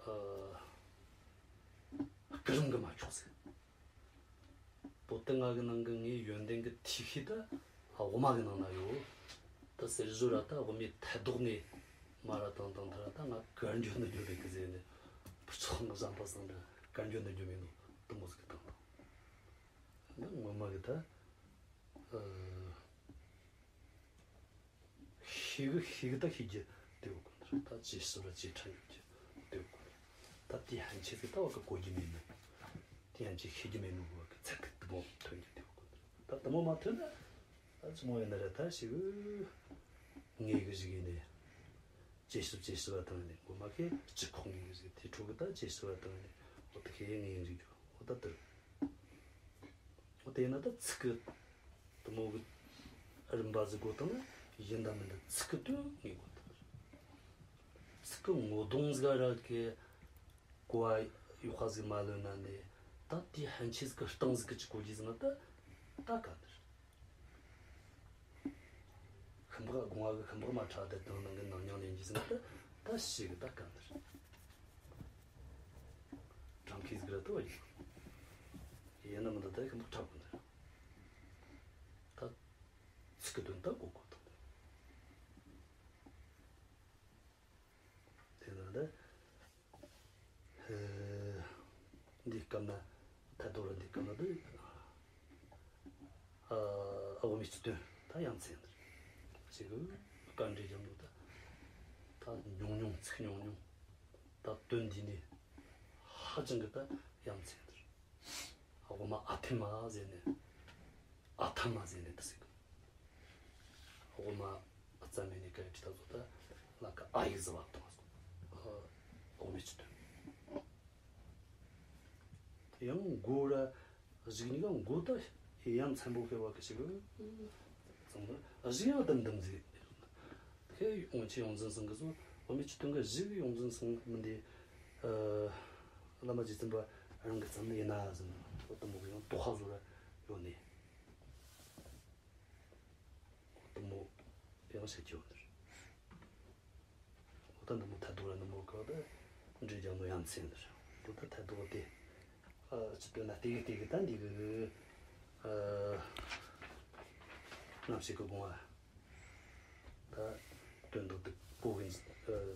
ཨ། སྐུ་རིམ་གི་མ་ཆོག་ཟེར། པོ་ཏི་ང་གི་ནང་གི་ངའི་ཡོན་ཏན་གི་ཐིག་ཤེས་ད་འོ་མ་གི་ནང་ན་ཡོད། ད་ཟེར་བཟོ་ར་ད་འོ་མའི་ཐལ་རྡོག་ནས་མ་ར་དང་དང་ཐ་ར་ད་ང་གར་འགྱོ་ནི་འགྱོ་རེད་གི་ཟེར་ནས། ཕུར་ཚོགས་ནི་བསམ་པ་སང་འདྲ་གར་འགྱོ་ནི་འགྱོ་མེད་ནོ་དུ་མོ་ཟིག་གི་དང་དང་། ངོ་མ་གི་ད། ཨ། ཤེས་གི་ཤེས་གི་ད་ཤེས་རྒྱུ་དེ་བོ་དགོས་ནི་རེད། ད་ཇེ་ཞིབ་ལ་ཇེ་ཕྲ་ཡོད་རྒྱུ་དེ་བོ་དགོས་ནི་རེད། ད་དེ་ཧན་ཆེ་ཟིག་ད་བ་གི་གོ་རྒྱུ་མེད་ནི། དེ་ཧན་ཆེ་ཤེས་རྒྱུ་མེད་ནི་བོ་གི་ཚད་ཐིག་དུ་མོ་ཐོན་རྒྱུ་དེ་བོ་དགོས་ནི་རེད། ད་དུ་མོ་མ་ཐོན་ན་ད་ཅི་མོ་ཡིན་ནི་རེད། ད་ཤེས་གི་ངེས་གི་ཞིག་ཡིན་ནི། ཇེ་ཞིབ་ཇེ་ཞིབ་བ་དང་ནི་ངོ་མ་གི་སྤྱི་ཁོག་ངེས་གི་ཞིག་དེ་ཕྲུ་གུ་ད་ཇེ་ཞིབ་བ་དང་ནི་འོ་ད་ཁེ་ངེས་རིག་རྒྱུ་འོ་ད་དུ། འོ་དེ་ཡིན་ན་ད་ཚིག་གི་དུ་མོ་གི་རིམ་པ་ཟིག་གོ་དང་ན་ཡིན་ད་མིན་ད་ཚིག་གི་དོན་ངེས་གོ་དང་། ཚིག་གི་ངོ་གདོང་ཟིག་ར་གི་གོ་བ་ཡོད་ཁ་ཟིག་མ་ལོན་ན་ནི་ད་དེ་ཧན་ཆེ་ཟིག་གི་སྟེང་ཟིག་གི་ཅི་གོ་རྒྱུ་ཟིག་ན་ད་ད་ག་ནི་རེད། ཤིང་ལྤགས་སྒོ་ང་གི་ཤིང་ལྤགས་མ་ཁྲ་དེ་དང་ནང་གི་ནང་མྱང་ལེན་གྱི་ཟིན་ད་ད་ཞིག་ད་ག་འདིར། གྲངས་ཁེ་ཟིག་ར་ཏོ་ཡིན། ཡིན་ན་མི་འདུག་ད་ཤིང་ལྤགས་ཁྲ་དགོས་འདིར། ད་ཚིག་གི་དོན་ད་གོ་གོ་དང་། གང་ལ་དེ། ཨ། དབུ་མའི་སྤྱི་དོན་ད་ཡ་མཚན་འདིར་ཞིག་གི་བཀའ་འདྲི་རྒྱབ་ནོ་ད། ད་ཉུང་ཉུང་ཚིག་ཉུང་ཉུང་། ད་དོན་འདི་ནི་ཧ་ཅང་གི་ད་ཡ་མཚན་འདིར། དབུ་མ་ཨ་ཐི་མ་ཟེར་ནས། ཨ་ཐ་མ་ཟེར་ནས་ད་ཟེར་གི། དབུ་མ་ཨ་ཙ་མེ་ནི་ཀ་ཡི་ཁྲི་ད་ཚོ་ད་ལ་ཀ་ཨ་ཡིག་ཟེར་བ་དང་། དབུ་མའི་སྤྱི་དོན། ཡང་མགོ་ར་གཞུག་གཉིས་ཀ་མགོ་ད་ཡ་མཚན་པོ་ཕེ་བ་གི་ཞིག་ཙང་ན་གཞུག་ཡང་དམ་དམ་ཟིག་ཁེ་ཡོང་ཆེ་ཡོངས་འཛིན་སང་གི་སོ། བོད་མི་སྤྱི་དོན་གི་གཞུག་ཡོངས་འཛིན་སང་མི་འདི། ཨ། བླ་མ་རྗེ་བཙུན་པ་རང་གི་ཙམ་ནི་ཡིན་ན་ཟིན་འོ་དུ་མོ་གི་ཡང་དོ་ཧ་བཟོ་ར་ཡོད་ནི། འོ་དུ་མོ་ཡང་ཤེས་ཀྱི་ཡོད་ནི། འོ་ད་འདི་མོ་ཐད་དོ་ར་འདི་མོ་གི་ད་འདྲེ་རྒྱག་ནོ་ཡ་མཚན་འདི་རེད། འོ་ད་ཐད་དོ་དེ། ཨ། སྤྱི་དོན་ན་དེ་གི་དེ་གི་ད་འདི་གི། ཨ། རྣམ་ཤེས་ཀྱི་དགོངས་པ། ད་དོན་དུ་དུ་གོ་གི་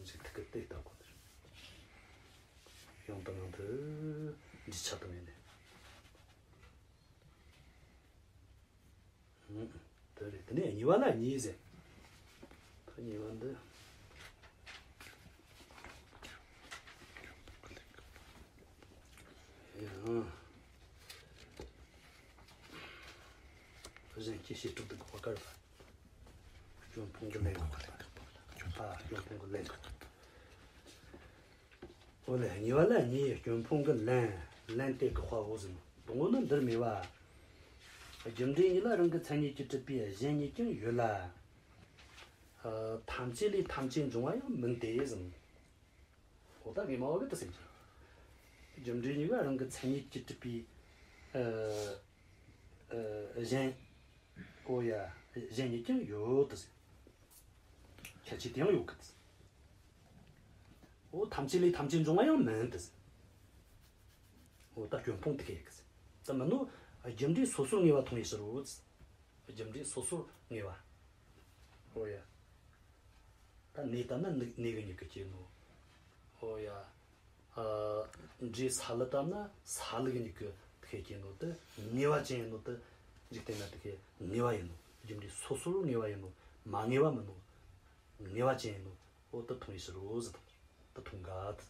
འཇིག་ཐུག་གི་དེ་ལྟ་གོ་ནི་རེད། ཡང་དང་ཡང་དུ་འདྲི་ཆ་དང་ཡིན་ནས། ཨུ། དེ་རེད། དེ་ནས་གཉིས་པ་ལ་གཉིས་ཟེར། ད་གཉིས་པ་འདི། ཡང་། གཞན་གྱི་བྱེ་བྲག་ཏུ་འགོག་པ་བཀར་བ། སྐྱོན་སྤོང་གི་ལན་འགོག་པ། ཨ། སྐྱོན་སྤོང་གི་ལན་འགོག་པ། འོ་ལེ། གཉིས་པ་ལ་གཉིས། སྐྱོན་སྤོང་གི་ལན། ལན་དེ་དགག་པའོ་ཟེར། དང་པོ་ནི་འདིར་སྨྲས་པ། རྒྱུ་འབྲས་གཉིས་ལ་རང་གི་མཚན་ཉིད་ཀྱིས་གྲུབ་པའི་གཞན་ཉིད་ཀྱང་ཡོད་ལ། ཨ། ཐམས་ཅད་ལས་ཐམས་ཅད་འབྱུང་བ་ཡང་མིན་ཏེ་ཟེར། འོ་ད་ངས་མ་བ་གི་ད་ཟེར་གྱི། རྒྱུ་འབྲས་གཉིས་ཀ་རང་གི་མཚན་ཉིད་ཀྱིས་གྲུབ་པའི། ཨ། ཨ། གཞན། འོ་ཡ། གཞན་ཉིད་ཀྱང་ཡོད་དུ་ཟེར། ཁྱད་ཆོས་དེ་ཡང་ཡོད་གི་དུ་ཟེར། འོ་ཐམས་ཅད་ལས་ཐམས་ཅད་འབྱུང་བ་ཡང་མིན་དུ་ཟེར། འོ་ད་སྐྱོན་སྤོང་དེ་ག་ཡོད་གི་ཟེར། ད་མིན་ནོ། རྒྱུ་འབྲས་སོ་སོར་ངེས་པ་མཐོང་བའི་ཕྱིར་རོ་ཟེར། རྒྱུ་འབྲས་སོ་སོར་ངེས་པ། འོ་ཡ། ད་གནས་བཏབ་ན་གནས་གནས་གི་མྱུ་གུ་སྐྱེ་ནོ། འོ་ཡ། ཨ། འབྲས་སཱ་ལུ་བཏབ་ན་སཱ་ལུ་གི་མྱུ་གུ་དེ་སྐྱེ་ནོ་དེ་ངེས་པ་ཅན་ཡིན་ནོ་དེ། འཇིག་རྟེན་ན་དེ་ངེས་པ་ཡིན་ནོ། རྒྱུ་འབྲས་སོ་སོར་ངེས་པ་ཡིན་ནོ། མ་ངེས་པ་མིན་ནོ། ངེས་པ་ཅན་ཡིན་ནོ། འོ་དེ་མཐོང་བའི་ཕྱིར་རོ་ཟེར་དང་། དེ་མཐོང་ག་དེ།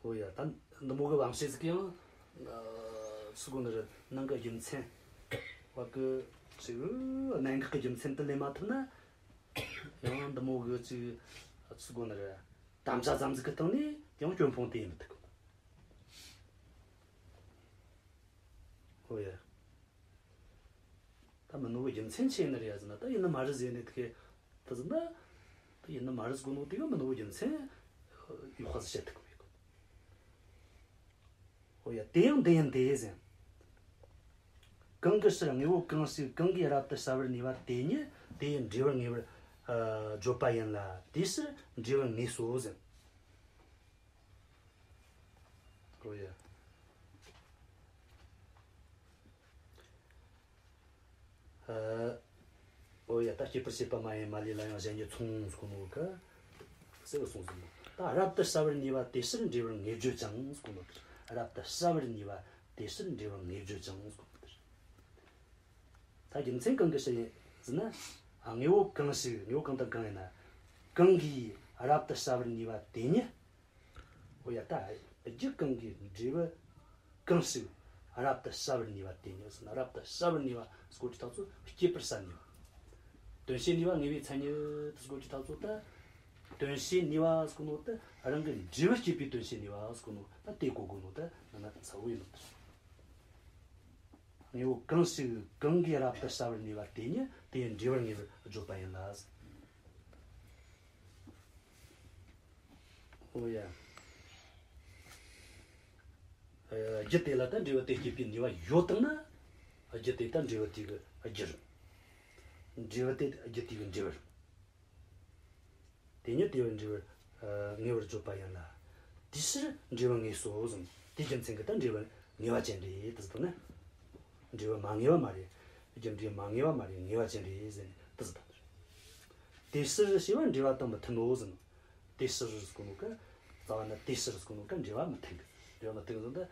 འོ་ཡ། ད་འདི་མོ་གི་བང་ཤེད་ཟིག་ཡང་། ཨ། སུ་གོ་ནི་རེད། ནང་གི་རྒྱུ་མཚན་བ་གི་ཅིག་གནད་འགག་གི་རྒྱུ་མཚན་དེ་ལས་མ་ཐུབ་ན། ཡང་འདི་མོ་གི་ཅིག་སུ་གོ་ནི་རེད། དམ་བཅའ་ཙམ་ཟིག་གི་སྟེང་ནས་ཡང་སྐྱོན་སྤོང་དེ་ཡིན་མི་ཐུབ་གི། འོ་ཡ། ད་མིན་ནོ་གི་རྒྱུ་མཚན་ཆི་ཡིན་ནི་རེད་ཟེར་ན། ད་ཡིན་ནི་མ་རེད་ཟེར་ནས་དེ་གི་ད་ཟེར་ན། ད་ཡིན་ནི་མ་རེད་ཟེར་གོ་ནོ་དེ་གི་མིན་ནོ་གི་རྒྱུ་མཚན་ཡོད་པ་ཟིག་བཤད་ཐུབ་གི་མེད་གི། འོ་ཡ། དེ་ཡང་འདི་ཡིན་ཏེ་ཟེར། གང་གི་ཕྱིར་དངོས་པོ་གང་ཞིག་གང་གིས་རབ་ཏུ་གསལ་བར་ནུས་པ་དེ་ཉིད་དེ་ཡི་འབྲས་བུར་ངེས་པར། ཨ། བརྗོད་པ་ཡིན་ལ། དེའི་ཕྱིར་འབྲས་བུར་ངེས་སོ་ཟེར། འོ་ཡ། ཨ། འོ་ཡ། ད་སྐྱེད་པར་བྱེད་པ་མ་ཡིན་མ་ལུས་ལ་ཡང་གཞན་ཉིད་མཚུངས་ཟེར་གོ་ནོ་ག་ཟེར་བ་སོང་ཟིན་ནོ། ད་རབ་ཏུ་གསལ་བར་ནུས་པ་དེ་ཕྱིར་འབྲས་བུར་ངེས་བརྗོད་ཀྱང་ཟེར་གོ་ནོ་དེ། རབ་ཏུ་གསལ་བར་ནུས་པ་དེ་ཕྱིར་འབྲས་བུར་ངེས་བརྗོད་ཀྱང་ཟེར་གོ་ནོ་དེ། ད་རྒྱུ་མཚན་གང་གི་ཕྱིར་ཡིན་ཟེར་ན། ཨ། དངོས་པོ་གང་ཞིག་དངོས་པོ་གང་དང་གང་ཡིན་ན། གང་གིས་རབ་ཏུ་གསལ་བར་ནུས་པ་དེ་ཉིད། འོ་ཡ། ད་རྒྱུ་གང་གིས་འབྲས་བུ་གང་ཞིག་རབ་ཏུ་གསལ་བར་ནུས་པ་དེ་ཉིད་ཟེར་ན། རབ་ཏུ་གསལ་བར་ནུས་པ་ཟེར་གོ་དུས་ད་ཚོ་སྐྱེད་པར་གསལ་ནུས་པ། དོན་བྱེད་ནུས་པ་ངེས་པའི་མཚན་ཉིད་ཟེར་གོ་དུས་ད་ཚོ་ད། དོན་བྱེད་ནུས་པ་ཟེར་གོ་ནོ་ད་རང་གི་འབྲས་བུ་སྐྱེད་པའི་དོན་བྱེད་ནུས་པ་ཟེར་གོ་ནོ་ད་དེ་གོ་དགོས་ནོ་ད་ན་ན་ཚ་བོ་ཡིན་ནོ་ད། དངོས་པོ་གང་ཞིག་གང་གིས་རབ་ཏུ་གསལ་བར་ནུས་པ་དེ་ཉིད་དེ་ཡི་འབྲས་བུར་ངེས་པར་བརྗོད་པ་ཡིན་ལ། འོ་ཡ། ཨ། རྒྱུ་དེ་ལ་ད་འབྲས་བུ་དེ་སྐྱེད་པའི་ནུས་པ་ཡོད་དང་ན། རྒྱུ་དེ་ད་འབྲས་བུ་དེ་གི་རྒྱུ་རེད། འབྲས་བུ་དེ་རྒྱུ་དེ་གི་འབྲས་བུ་རེད། དེ་ཉིད་དེ་བས་འབྲས་བུར། ཨ། ངེས་པར་བརྗོད་པ་ཡིན་ལ། དེའི་ཕྱིར་འབྲས་བུར་ངེས་སོ་ཟེར། དེའི་རྒྱུ་མཚན་གྱིས་ད་འབྲས་བུ་ངེས་པ་ཅན་རེད་དེ་ཟེར་ན། འབྲས་བུ་མ་ངེས་པ་མ་རེད། རྒྱུ་འབྲས་མ་ངེས་པ་མ་རེད། ངེས་པ་ཅན་རེད་ཟེར་ནས་དེ་ཟེར་ད། དེའི་ཕྱིར་ཞེས་པ་འབྲེལ་བ་དང་མི་མཐུན་ནོ་ཟེར་ན། དེའི་ཕྱིར་ཟེར་གོ་ནོ་ག་རྩ་བ་ན་དེའི་ཕྱིར་ཟེར་གོ་ནོ་ག་འབྲེལ་བ་མི་མཐུན་གི། འབྲེལ་བ་མི་མཐུན་ཟིན་ཏེ།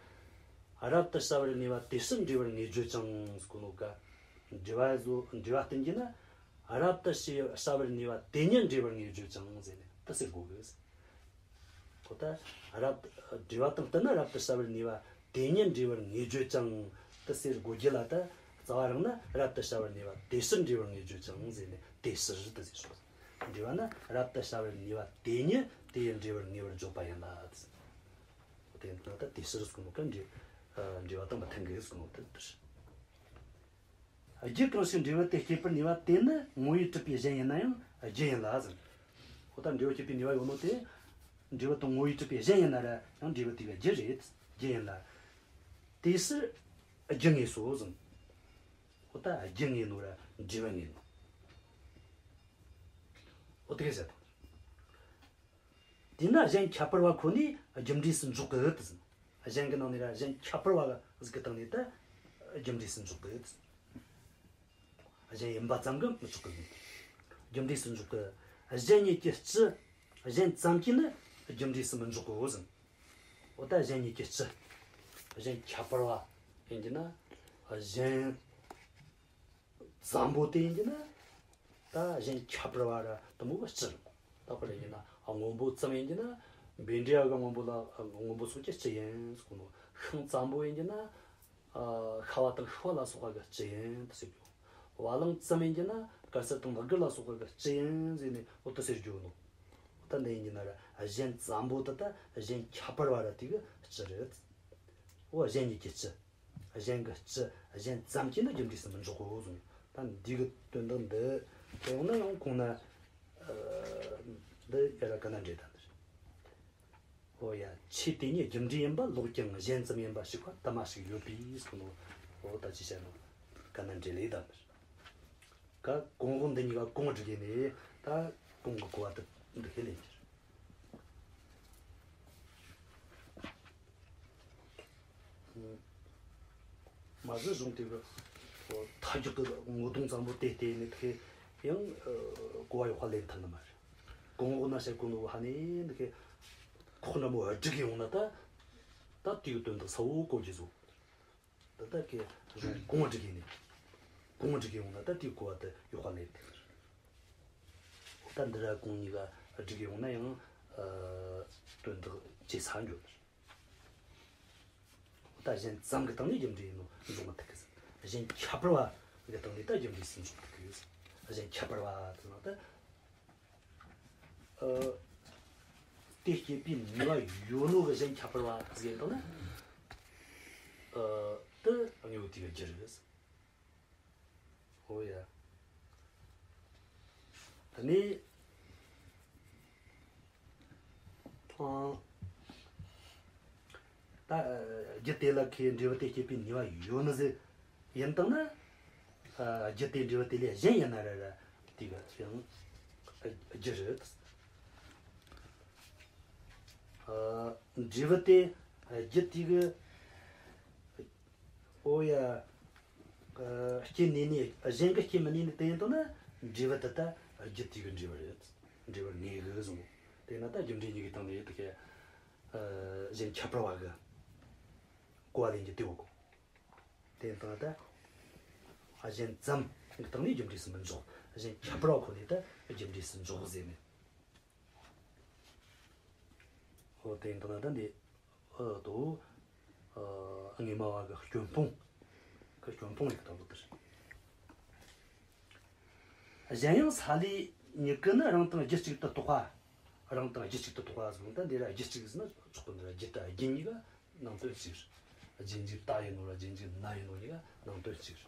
རབ་ཏུ་བྱ་བར་ངེས་པ་དེ་ཕྱིར་འབྲེལ་བར་ངེས་བརྗོད་ཀྱང་ཟེར་གོ་ནོ་ག་འབྲེལ་བ་བཟོ་འབྲེལ་བ་བསྟན་གྱི་ན། རབ་ཏུ་བྱ་བར་ངེས་པ་དེ་ཉིད་འབྲེལ་བར་ངེས་བརྗོད་ཀྱང་ཟེར་ནས་དེ་ཟེར་དགོས་གི། ཁོ་ད་རབ་འབྲེལ་བ་དང་བསྟུན་ན་རབ་ཏུ་བྱ་བར་ནུས་པ་དེ་ཉིད་འབྲེལ་བར་ངེས་བརྗོད་ཀྱང་དེ་ཟེར་དགོས་རྒྱུ་ལ། ད་རྩ་བ་རང་ན་རབ་ཏུ་བྱ་བར་ནུས་པ་དེ་ཕྱིར་འབྲེལ་བར་ངེས་བརྗོད་ཀྱང་ཟེར་ནས་དེ་ཕྱིར་དུ་ཟེར་ཞོག་འབྲེལ་བ་ན་རབ་ཏུ་བྱ་བར་ནུས་པ་དེ་ཉིད་དེ་ཡི་འབྲེལ་བར་ངེས་པར་བརྗོད་པ་ཡིན་ལ། དེ་ཡིན་ན་ད་དེ་ཕྱིར་ཟེར་གོ་ནོ་ག་འབྲེལ་འབྲེལ་བ་དང་མི་མཐུན་གི་ཟེར་གོ་ནོ་དེ་ལྟར། རྒྱུ་གང་ཞིག་འབྲས་བུ་དེ་སྐྱེད་པར་ནུས་པ་དེ་ནི་ངོ་བོས་གྲུབ་པའི་གཞན་ཡིན་ན་ཡང་རྒྱུ་ཡིན་ལ་ཟེར། འོ་ད་འབྲས་བུ་སྐྱེད་པའི་ནུས་པ་ཡོད་ནོ་དེ། འབྲས་བུ་དང་ངོ་བོས་གྲུབ་པའི་གཞན་ཡིན་ན་ར་ཡང་འབྲས་བུ་དེ་ག་རྒྱུ་རེད། རྒྱུ་ཡིན་ལ། དེ་ཕྱིར་རྒྱུ་ངེས་སོ་ཟེར། འོ་ད་རྒྱུ་ངེས་ནོ་ར་འབྲས་བུ་ངེས་ནོ། འོ་དེ་ག་ཟེར་དང་། དེས་ན་གཞན་ཁྱད་པར་བ་ཁོ་ནས་རྒྱུ་འབྲས་སུ་འཇོག་གི་ཡོད་དེ། གཞན་གྱི་ནང་ནས་ར་གཞན་ཁྱད་པར་བ་ཟིག་གི་སྟེང་ནས་ད་རྒྱུ་འབྲས་སུ་འཇོག་གི་ཡོད་དེ། གཞན་ཡིན་པ་ཙམ་གྱིས་མི་ཆོག་གི་ཡོད། རྒྱུ་འབྲས་སུ་འཇོག་གི། གཞན་ཉིད་ཀྱི་སྤྱི། གཞན་ཙམ་གྱིས་ནི་རྒྱུ་འབྲས་སུ་མི་འཇོག་གི་ཡོད་ཟེར། འོ་ད་གཞན་ཉིད་ཀྱི་སྤྱི། གཞན་ཁྱད་པར་བ་ཡིན་གྱི་ན། གཞན། ཙམ་པོ་དེ་ཡིན་གྱི་ན། ད་གཞན་ཁྱད་པར་བ་ར་དེ་མོ་གི་སྤྱི་རེད། ད་དཔེར་ཡིན་ན་སྔོན་པོ་ཙམ་ཡིན་གྱི་ན། འབེན་འདྲེ་གི་སྔོན་པོ་ལ་སྔོན་པོ་སོགས་ཀྱི་སྤྱི་ཡིན་ཟེར་གོ་ནོ། ཤིང་ཙམ་པོ་ཡིན་གྱི་ན། ཤ་བ་དང་ཤུ་བ་ལ་སོགས་པ་གི་སྤྱི་ཡིན་དུ་ཟེར་རྒྱུ། བ་ལང་ཙམ་ཡིན་གྱི་ན་དཀར་གསལ་དང་ལྷག་གུ་ལ་སོགས་པ་གི་སྤྱི་ཡིན་ཟེར་ནས་འོ་དུ་ཟེར་རྒྱུ་ནོ། འོ་ད་འདི་ཡིན་གྱི་ན་ར་གཞན་ཙམ་པོ་དེ་ད་གཞན་ཁྱད་པར་བ་ར་དེ་གི་སྤྱི་རེད། འོ་གཞན་ཉིད་ཀྱི་སྤྱི། གཞན་གྱི་སྤྱི་གཞན་ཙམ་གྱིས་ནི་རྒྱུ་འབྲས་སུ་མི་འཇོག་གོ་གསུངས། ད་འདི་གི་དོན་དག་འདི་དེ་ཡོང་ན་ཡང་གོང་ན་འདི་ཡ་ར་ག་ན་འདྲེ་ད་འདིར། ཨོ་ཡ། ཆོས་དེ་ཉིད་རྒྱུ་འབྲས་ཡིན་པ་ལོག་ཀྱང་གཞན་ཙམ་ཡིན་པ་ཞིག་པ་དུ་མ་ཞིག་ཡོད་པས་གསུངས་ནོ། ཨོ་ད་ཅི་བཤད་ནོ། ག་ན་འདྲེ་ལས་ད་འདིར། ཀ་གོང་འོག་འདི་གཉིས་ཀ་གོང་བསྒྲིགས་ནས་ད་གོང་གི་གོ་བ་དེ་འདི་ཁས་ལེན་གྱིར། མ་གཞི་གཞུང་དེ་གི་མཐའ་རྒྱུག་གི་ངོ་གདོང་ཙམ་པོ་དེ་བལྟས་ནས་དེ་ཡང་གོ་བ་ཡག་པ་ལེན་ཐུབ་ནི་མ་རེད། གོང་འོག་ན་བཤད་གོ་ནོ་ཧ་ནས་འདི་ཁོ་འདྲ་མོ་བསྒྲིགས་ཡོང་ན་ད་ད་དེའི་དོན་དག་གསལ་བོ་གོ་རྒྱུ་བཟོ། ད་ལྟ་གི་གཞུང་གོང་བསྒྲིགས་ཡིན་ནས་གོང་བསྒྲིགས་ཡོང་ན་ད་དེའི་གོ་བ་དེ་ཡག་པ་ལེན་ཐུབ། ད་འདི་ར་གོང་གཉིས་ཀ་བསྒྲིགས་ཡོང་ན་ཡང་དོན་དག་ཇེ་ཚ་འགྱོ། ད་གཞན་ཙམ་གྱི་སྟེང་ནས་རྒྱུ་འབྲས་ཡིན་ནོ་འཇོག་མི་ཐུབ་གི་ཟེར། གཞན་ཁྱད་པར་བ་གི་སྟེང་ནས་ད་རྒྱུ་འབྲས་སུ་འཇོག་ཐུབ་གི་ཟེར། གཞན་ཁྱད་པར་བ་དེ་ན་ད་ཨ་དེ་སྐྱེད་པའི་ནུས་པ་ཡོད་ནོ་གི་གཞན་ཁྱད་པར་བ་ཟེར་དང་ན་ཨ་དེ་དངོས་པོ་དེ་གི་རྒྱུ་རེད་ཟེར། ཨོ་ཡ། དེ་ནས་ཨང་། ད་རྒྱུ་དེ་ལ་ཁའི་འབྲས་བུ་དེ་སྐྱེད་པའི་ནུས་པ་ཡོད་ནི་ཟེར། ཡིན་དང་ན། རྒྱུ་དེ་འབྲས་བུ་དེ་ལས་གཞན་ཡིན་ན་ར་ར་དེ་ག་ཡང་རྒྱུ་རེད། འབྲས་བུ་དེ་རྒྱུ་དེ་གི་ཨོ་ཡ། སྐྱེ་ནས་ནས་གཞན་གྱི་སྐྱེ་མི་ནུས་ནི་དེ་ཡིན་དང་ན་འབྲས་བུ་དེ་ད་རྒྱུ་དེ་གི་འབྲས་བུ་རེད། འབྲས་བུར་ངེས་གི་གསུངས། དེས་ན་ད་རྒྱུ་འབྲས་གཉིས་ཀྱི་སྟེང་ནས་དེ་ག་གཞན་ཁྱད་པར་བ་གི་གོ་བ་ལེན་རྒྱུ་དེ་འོ་གོ། དེ་ཡིན་དང་ན་ད་གཞན་ཙམ་གྱི་སྟེང་ནས་རྒྱུ་འབྲས་སུ་མི་འཇོག་གཞན་ཁྱད་པར་བ་ཁོ་ནས་ད་རྒྱུ་འབྲས་སུ་འཇོག་ཟེར་ནས། ཨོ་དེ་ཡིན་དང་ན་ད་འདི་ཨོ་དོ་ཨ་དངོས་སྨྲ་བ་གི་སྐྱོན་སྤོང་གི་སྐྱོན་སྤོང་ལེགས་ལྟ་བུ་དེ་རེད། གཞན་ཡང་སཱ་ལུའི་མྱུ་གུ་ནི་རང་དང་རྒྱུད་གཅིག་ཏུ་གཏོགས་པ། རང་དང་རྒྱུད་གཅིག་ཏུ་གཏོགས་པ་ཟེར་ན་ད་འདི་ར་རྒྱུད་གཅིག་ཟེར་ན་ཆོག་གི། འདི་ར་རྒྱུད་དང་རྒྱུད་གཉིས་ཀ་ནང་དོན་གཅིག་རེད། རྒྱུད་འཇུག་ད་ཡིན་ནོ་ར་རྒྱུད་འཇུག་ན་ཡིན་ནོ་གཉིས་ཀ་ནང་དོན་གཅིག་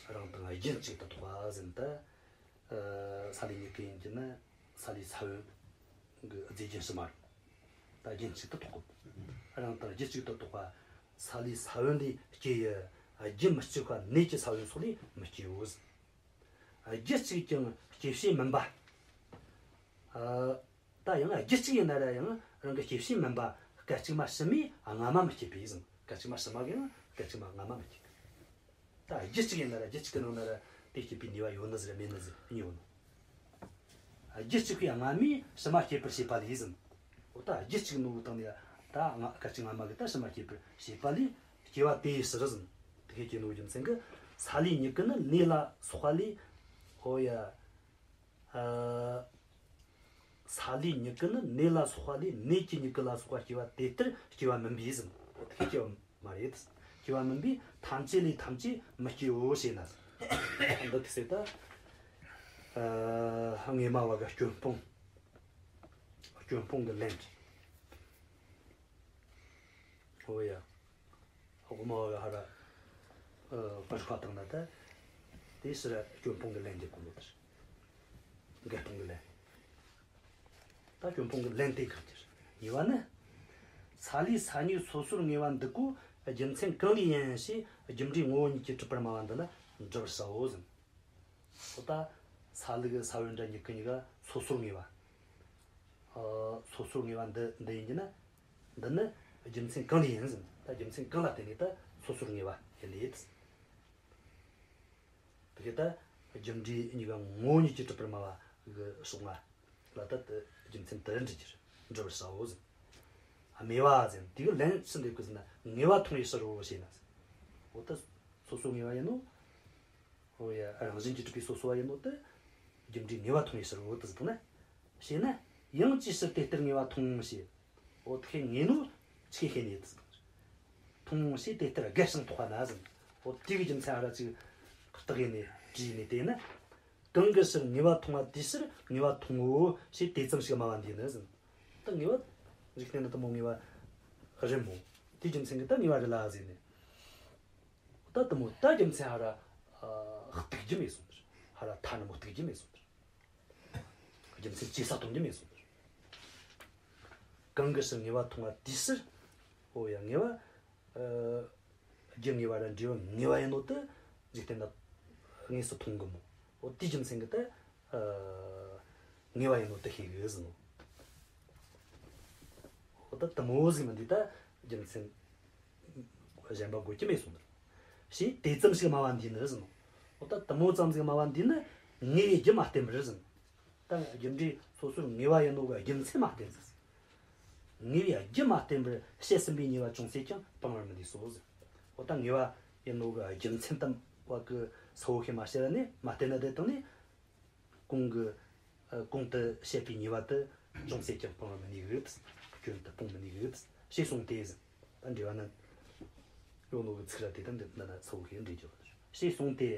རེད། རང་དང་རྒྱུད་གཅིག་ཏུ་གཏོགས་པ་ཟེར་ན་ད། ཨ་སཱ་ལུའི་མྱུ་གུ་ཡིན་གྱི་ན་སཱ་ལུའི་ས་བོན་གྱི་རྫས་རྒྱུན་ཕྱི་མ་རེད། ད་རྒྱུན་གཅིག་ཏུ་གཏོགས་གོ། རང་དང་རྒྱུད་གཅིག་ཏུ་གཏོགས་པ། སཱ་ལུའི་ས་བོན་ལས་སྐྱེ་ཡི། རྒྱུད་མི་གཅིག་པ་ནད་ཀྱི་ས་བོན་སོགས་ལས་མི་སྐྱེའོ། རྒྱུད་གཅིག་ཀྱང་སྐྱེད་བྱེད་མིན་པ། ཨ་ད་ཡང་རྒྱུད་གཅིག་ཡིན་ན་ར་ཡང་རང་གི་སྐྱེད་བྱེད་མིན་པ་སྐད་ཅིག་མ་ཕྱི་མའི་སྔ་མ་མི་སྐྱེ་བས་ཟེར། སྐད་ཅིག་མ་ཕྱི་མ་གི་ཡང་སྐད་ཅིག་མ་སྔ་མ་མི་སྐྱེ། ད་རྒྱུད་གཅིག་ཡིན་ན་ར་རྒྱུད་གཅིག་གི་ནང་ན་ར་དེ་སྐྱེད་པའི་ནུས་པ་ཡོད་ནི་ཟེར་མེད་ནི་ཟེར་གཉིས་ཡོད་ནོ། རྒྱུད་གཅིག་པའི་སྔ་མས་ཕྱི་མ་སྐྱེད་པར་བྱེད་པ་ལས་ཟེར། འོ་ད་རྒྱུད་གཅིག་ནོ་བོ་དང་ནི་ ད་ང་སྐད་ཅིག་སྔ་མ་གི་ད་ཕྱི་མ་སྐྱེས་པར་བྱེད་པ་ལས་སྐྱེ་བ་དེའི་ཕྱིར་ཟིན། དེ་སྐད་ཅེས་ནོ་རྒྱུ་མཚན་གྱིས། སཱ་ལུའི་མྱུ་གུ་ནི་ནས་ལ་སོགས་པ་ལས། ཨོ་ཡ། ཨ། སཱ་ལུའི་མྱུ་གུ་ནི་ནས་ལ་སོགས་པ་ལས་ནས་ཀྱི་མྱུ་གུ་ལ་སོགས་པ་སྐྱེ་བ་དེ་ལྟར་སྐྱེ་བ་མིན་པས་ཟིན། དེ་སྐྱེ་བ་མ་རེད། སྐྱེ་བ་མིན་པས་ཐམས་ཅད་ལས་ཐམས་ཅད་མི་སྐྱེའོ་ཞེ་ན། འདི་དེ་ཟེར་ད། ཨ། སྔས་མ་བ་ག་སྐྱོན་སྤོང་། སྐྱོན་སྤོང་གི་ལན། ཨོ་ཡ། དབུ་མ་བ་ག་ཧ་ར། ཨ། པར་ཁ་བཏང་ན་ད། དེ་ཕྱིར་སྐྱོན་སྤོང་གི་ལན་འདེབས་གོ་ནོ་དེ་རེད། འགལ་སྤོང་གི་ལན། ད་སྐྱོན་སྤོང་གི་ལན་དེ་ག་ཅི་རེད། གཉིས་པ་ནི། སཱ་ལུའི་སཱ་ཉིད་སོ་སོར་ངེས་པ་འདི་ཀོ་རྒྱུ་མཚན་གང་ལས་ཡིན་ཞེས་རྒྱུ་འབྲས་ངོ་བོ་ཉིད་ཀྱིས་གྲུབ་པར་སྨྲ་བ་འདི་ལ་འགྲུབ་པར་བྱའོ་ཟིན། འོ་ད། སཱ་ལུ་གི་ས་བོན་ར་མྱུ་གུ་གཉིས་ཀ་སོ་སོར་ངེས་པ། ཨ། སོ་སོར་ངེས་པ་འདི་འདི་ཡིན་གྱི་ན། འདི་ནི་རྒྱུ་མཚན་གང་ལས་ཡིན་ཟིན། ད་རྒྱུ་མཚན་གང་ལ་བརྟེན་ནས་ད་སོ་སོར་ངེས་པ་ཡིན་ལེ། དེ་ག་ད་རྒྱུ་འབྲས་གཉིས་ཀ་ངོ་བོ་ཉིད་ཀྱིས་གྲུབ་པར་སྨྲ་བ་གི་ཕྱོགས་སྔ་ལ་ད་དེ་རྒྱུ་མཚན་དེ་འགྲུབ་ཀྱི་རེད། འགྲུབ་པར་བྱའོ་ཟིན། སྨྲས་པ་ཟིན། དེ་གི་ལན་ཕྱིར་འདེབས་གི་ཟིན་ན་ངེས་པ་མཐོང་བའི་ཕྱིར་རོ་ཞེ་ན་ཟིན། འོ་ད་སོ་སོ་ངེས་པ་ཡིན་ནོ། ཨོ་ཡ། རང་བཞིན་གྱིས་གྲུབ་པའི་སོ་སོ་བ་ཡིན་ནོ་དེ། རྒྱུ་འབྲས་ངེས་པ་མཐོང་བའི་ཕྱིར་རོ་དེ་ཟེར་དང་ན། ཞེ་ན། ཡང་ཅིའི་ཕྱིར་དེ་ལྟར་ངེས་པ་མཐོང་ཞེས། འོ་དེ་ནས་ངེས་ནོ་ཆི་ཤེས་ནས་དེ་ཟེར་དང་། མཐོང་ཞེས་དེ་ལྟར་རྒལ་ཞིང་རྟོགས་པ་ན་ཟིན། འོ་དེ་གི་རྒྱུ་མཚན་ཨ་ར་ཅིག་བརྟག་ཡེ་ནས་དྲིས་ནས་དེ་ན། གང་གི་ཕྱིར་ངེས་པ་མཐོང་བ་དེའི་ཕྱིར་ངེས་པ་མཐོང་ངོ་ཞེས་དེ་ཙམ་ཞིག་སྨྲ་བ་འདི་ནི་ཟིན། ད་ངེས་པ། འཇིག་རྟེན་ན་དེ་མོ་ངེས་པ་རེད་མོ། དེའི་རྒྱུ་མཚན་གྱིས་ད་ངེས་པ་རེད་ལ་ཟེར་ནས། ད་དེ་མོ་ད་རྒྱུ་མཚན་ཧ་ར། ཨ། གཏུག་རྒྱུ་མེད་སོང་དེར། ཧ་ར་ཐ་ན་མོ་གཏུག་རྒྱུ་མེད་སོང་དེར། རྒྱུ་མཚན་ཇེ་ས་གཏོང་རྒྱུ་མེད་སོང་དེར། གང་གི་ཕྱིར་ངེས་པ་མཐོང་བ་དེའི་ཕྱིར། འོ་ཡ། ངེས་པ། ཨ། རྒྱུ་ངེས་པ་ར་འབྲས་བུ་ངེས་པ་ཡིན་ནོ་དེ་འཇིག་རྟེན་ན་དངོས་སུ་མཐོང་གི་མོ། འོ་དེའི་རྒྱུ་མཚན་གྱིས་ད། ཨ། ངེས་པ་ཡིན་ནོ་དེ་ཤེས་གི་ཟིན་ནོ། འོ་ད་དེ་མོ་ཟིག་མིན་འདི་ད་རྒྱུ་མཚན་གཞན་པ་དགོས་ཀྱི་མེད་སོང་དེར། ཞེས་དེ་ཙམ་ཞིག་སྨྲ་བ་འདི་ནི་ཟིན་ནོ། འོ་ད་དེ་མོ་ཙམ་ཞིག་སྨྲ་བ་འདི་ནི་ངེས་པའི་རྒྱུ་མ་བསྟན་པར་ཟིན། ད་རྒྱུ་འབྲས་སོ་སོར་ངེས་པ་ཡིན་ནོ་གི་རྒྱུ་མཚན་མ་བསྟན་ཟིན། ངེས་པའི་རྒྱུ་མ་བསྟན་པར་བཤད་ཟིན་པའི་ཉེས་པ་ཅུང་ཟད་ཀྱང་སྤང་བར་མི་ནུས་སོ་ཟིན། འོ་ད་ངེས་པ་ཡིན་ནོ་གི་རྒྱུ་མཚན་དམ་པ་གི་ས་བོ་ཤེས་མ་བཤད་ནས་མ་བསྟན་ན་དེ་དང་ནི། གོང་གི། ཨ། གོང་དུ་བཤད་པའི་ཉེས་པ་དེ་ཅུང་ཟད་ཀྱང་སྤང་བར་མི་ནུས་གི། སྐྱོན་དེ་སྤོང་མི་ནུས་གི། ཞེས་གསུངས་ཏེ་ཟིན། ད་འགྲེལ་བ་ནི། ཡོད་ནོ་གི་ཚིག་ར་དེ་དང་འདི་འདི་ན་ཚ་བོ་ཤེས་འགྲེལ་རྒྱུ་རེད། ཞེས་གསུངས་ཏེ།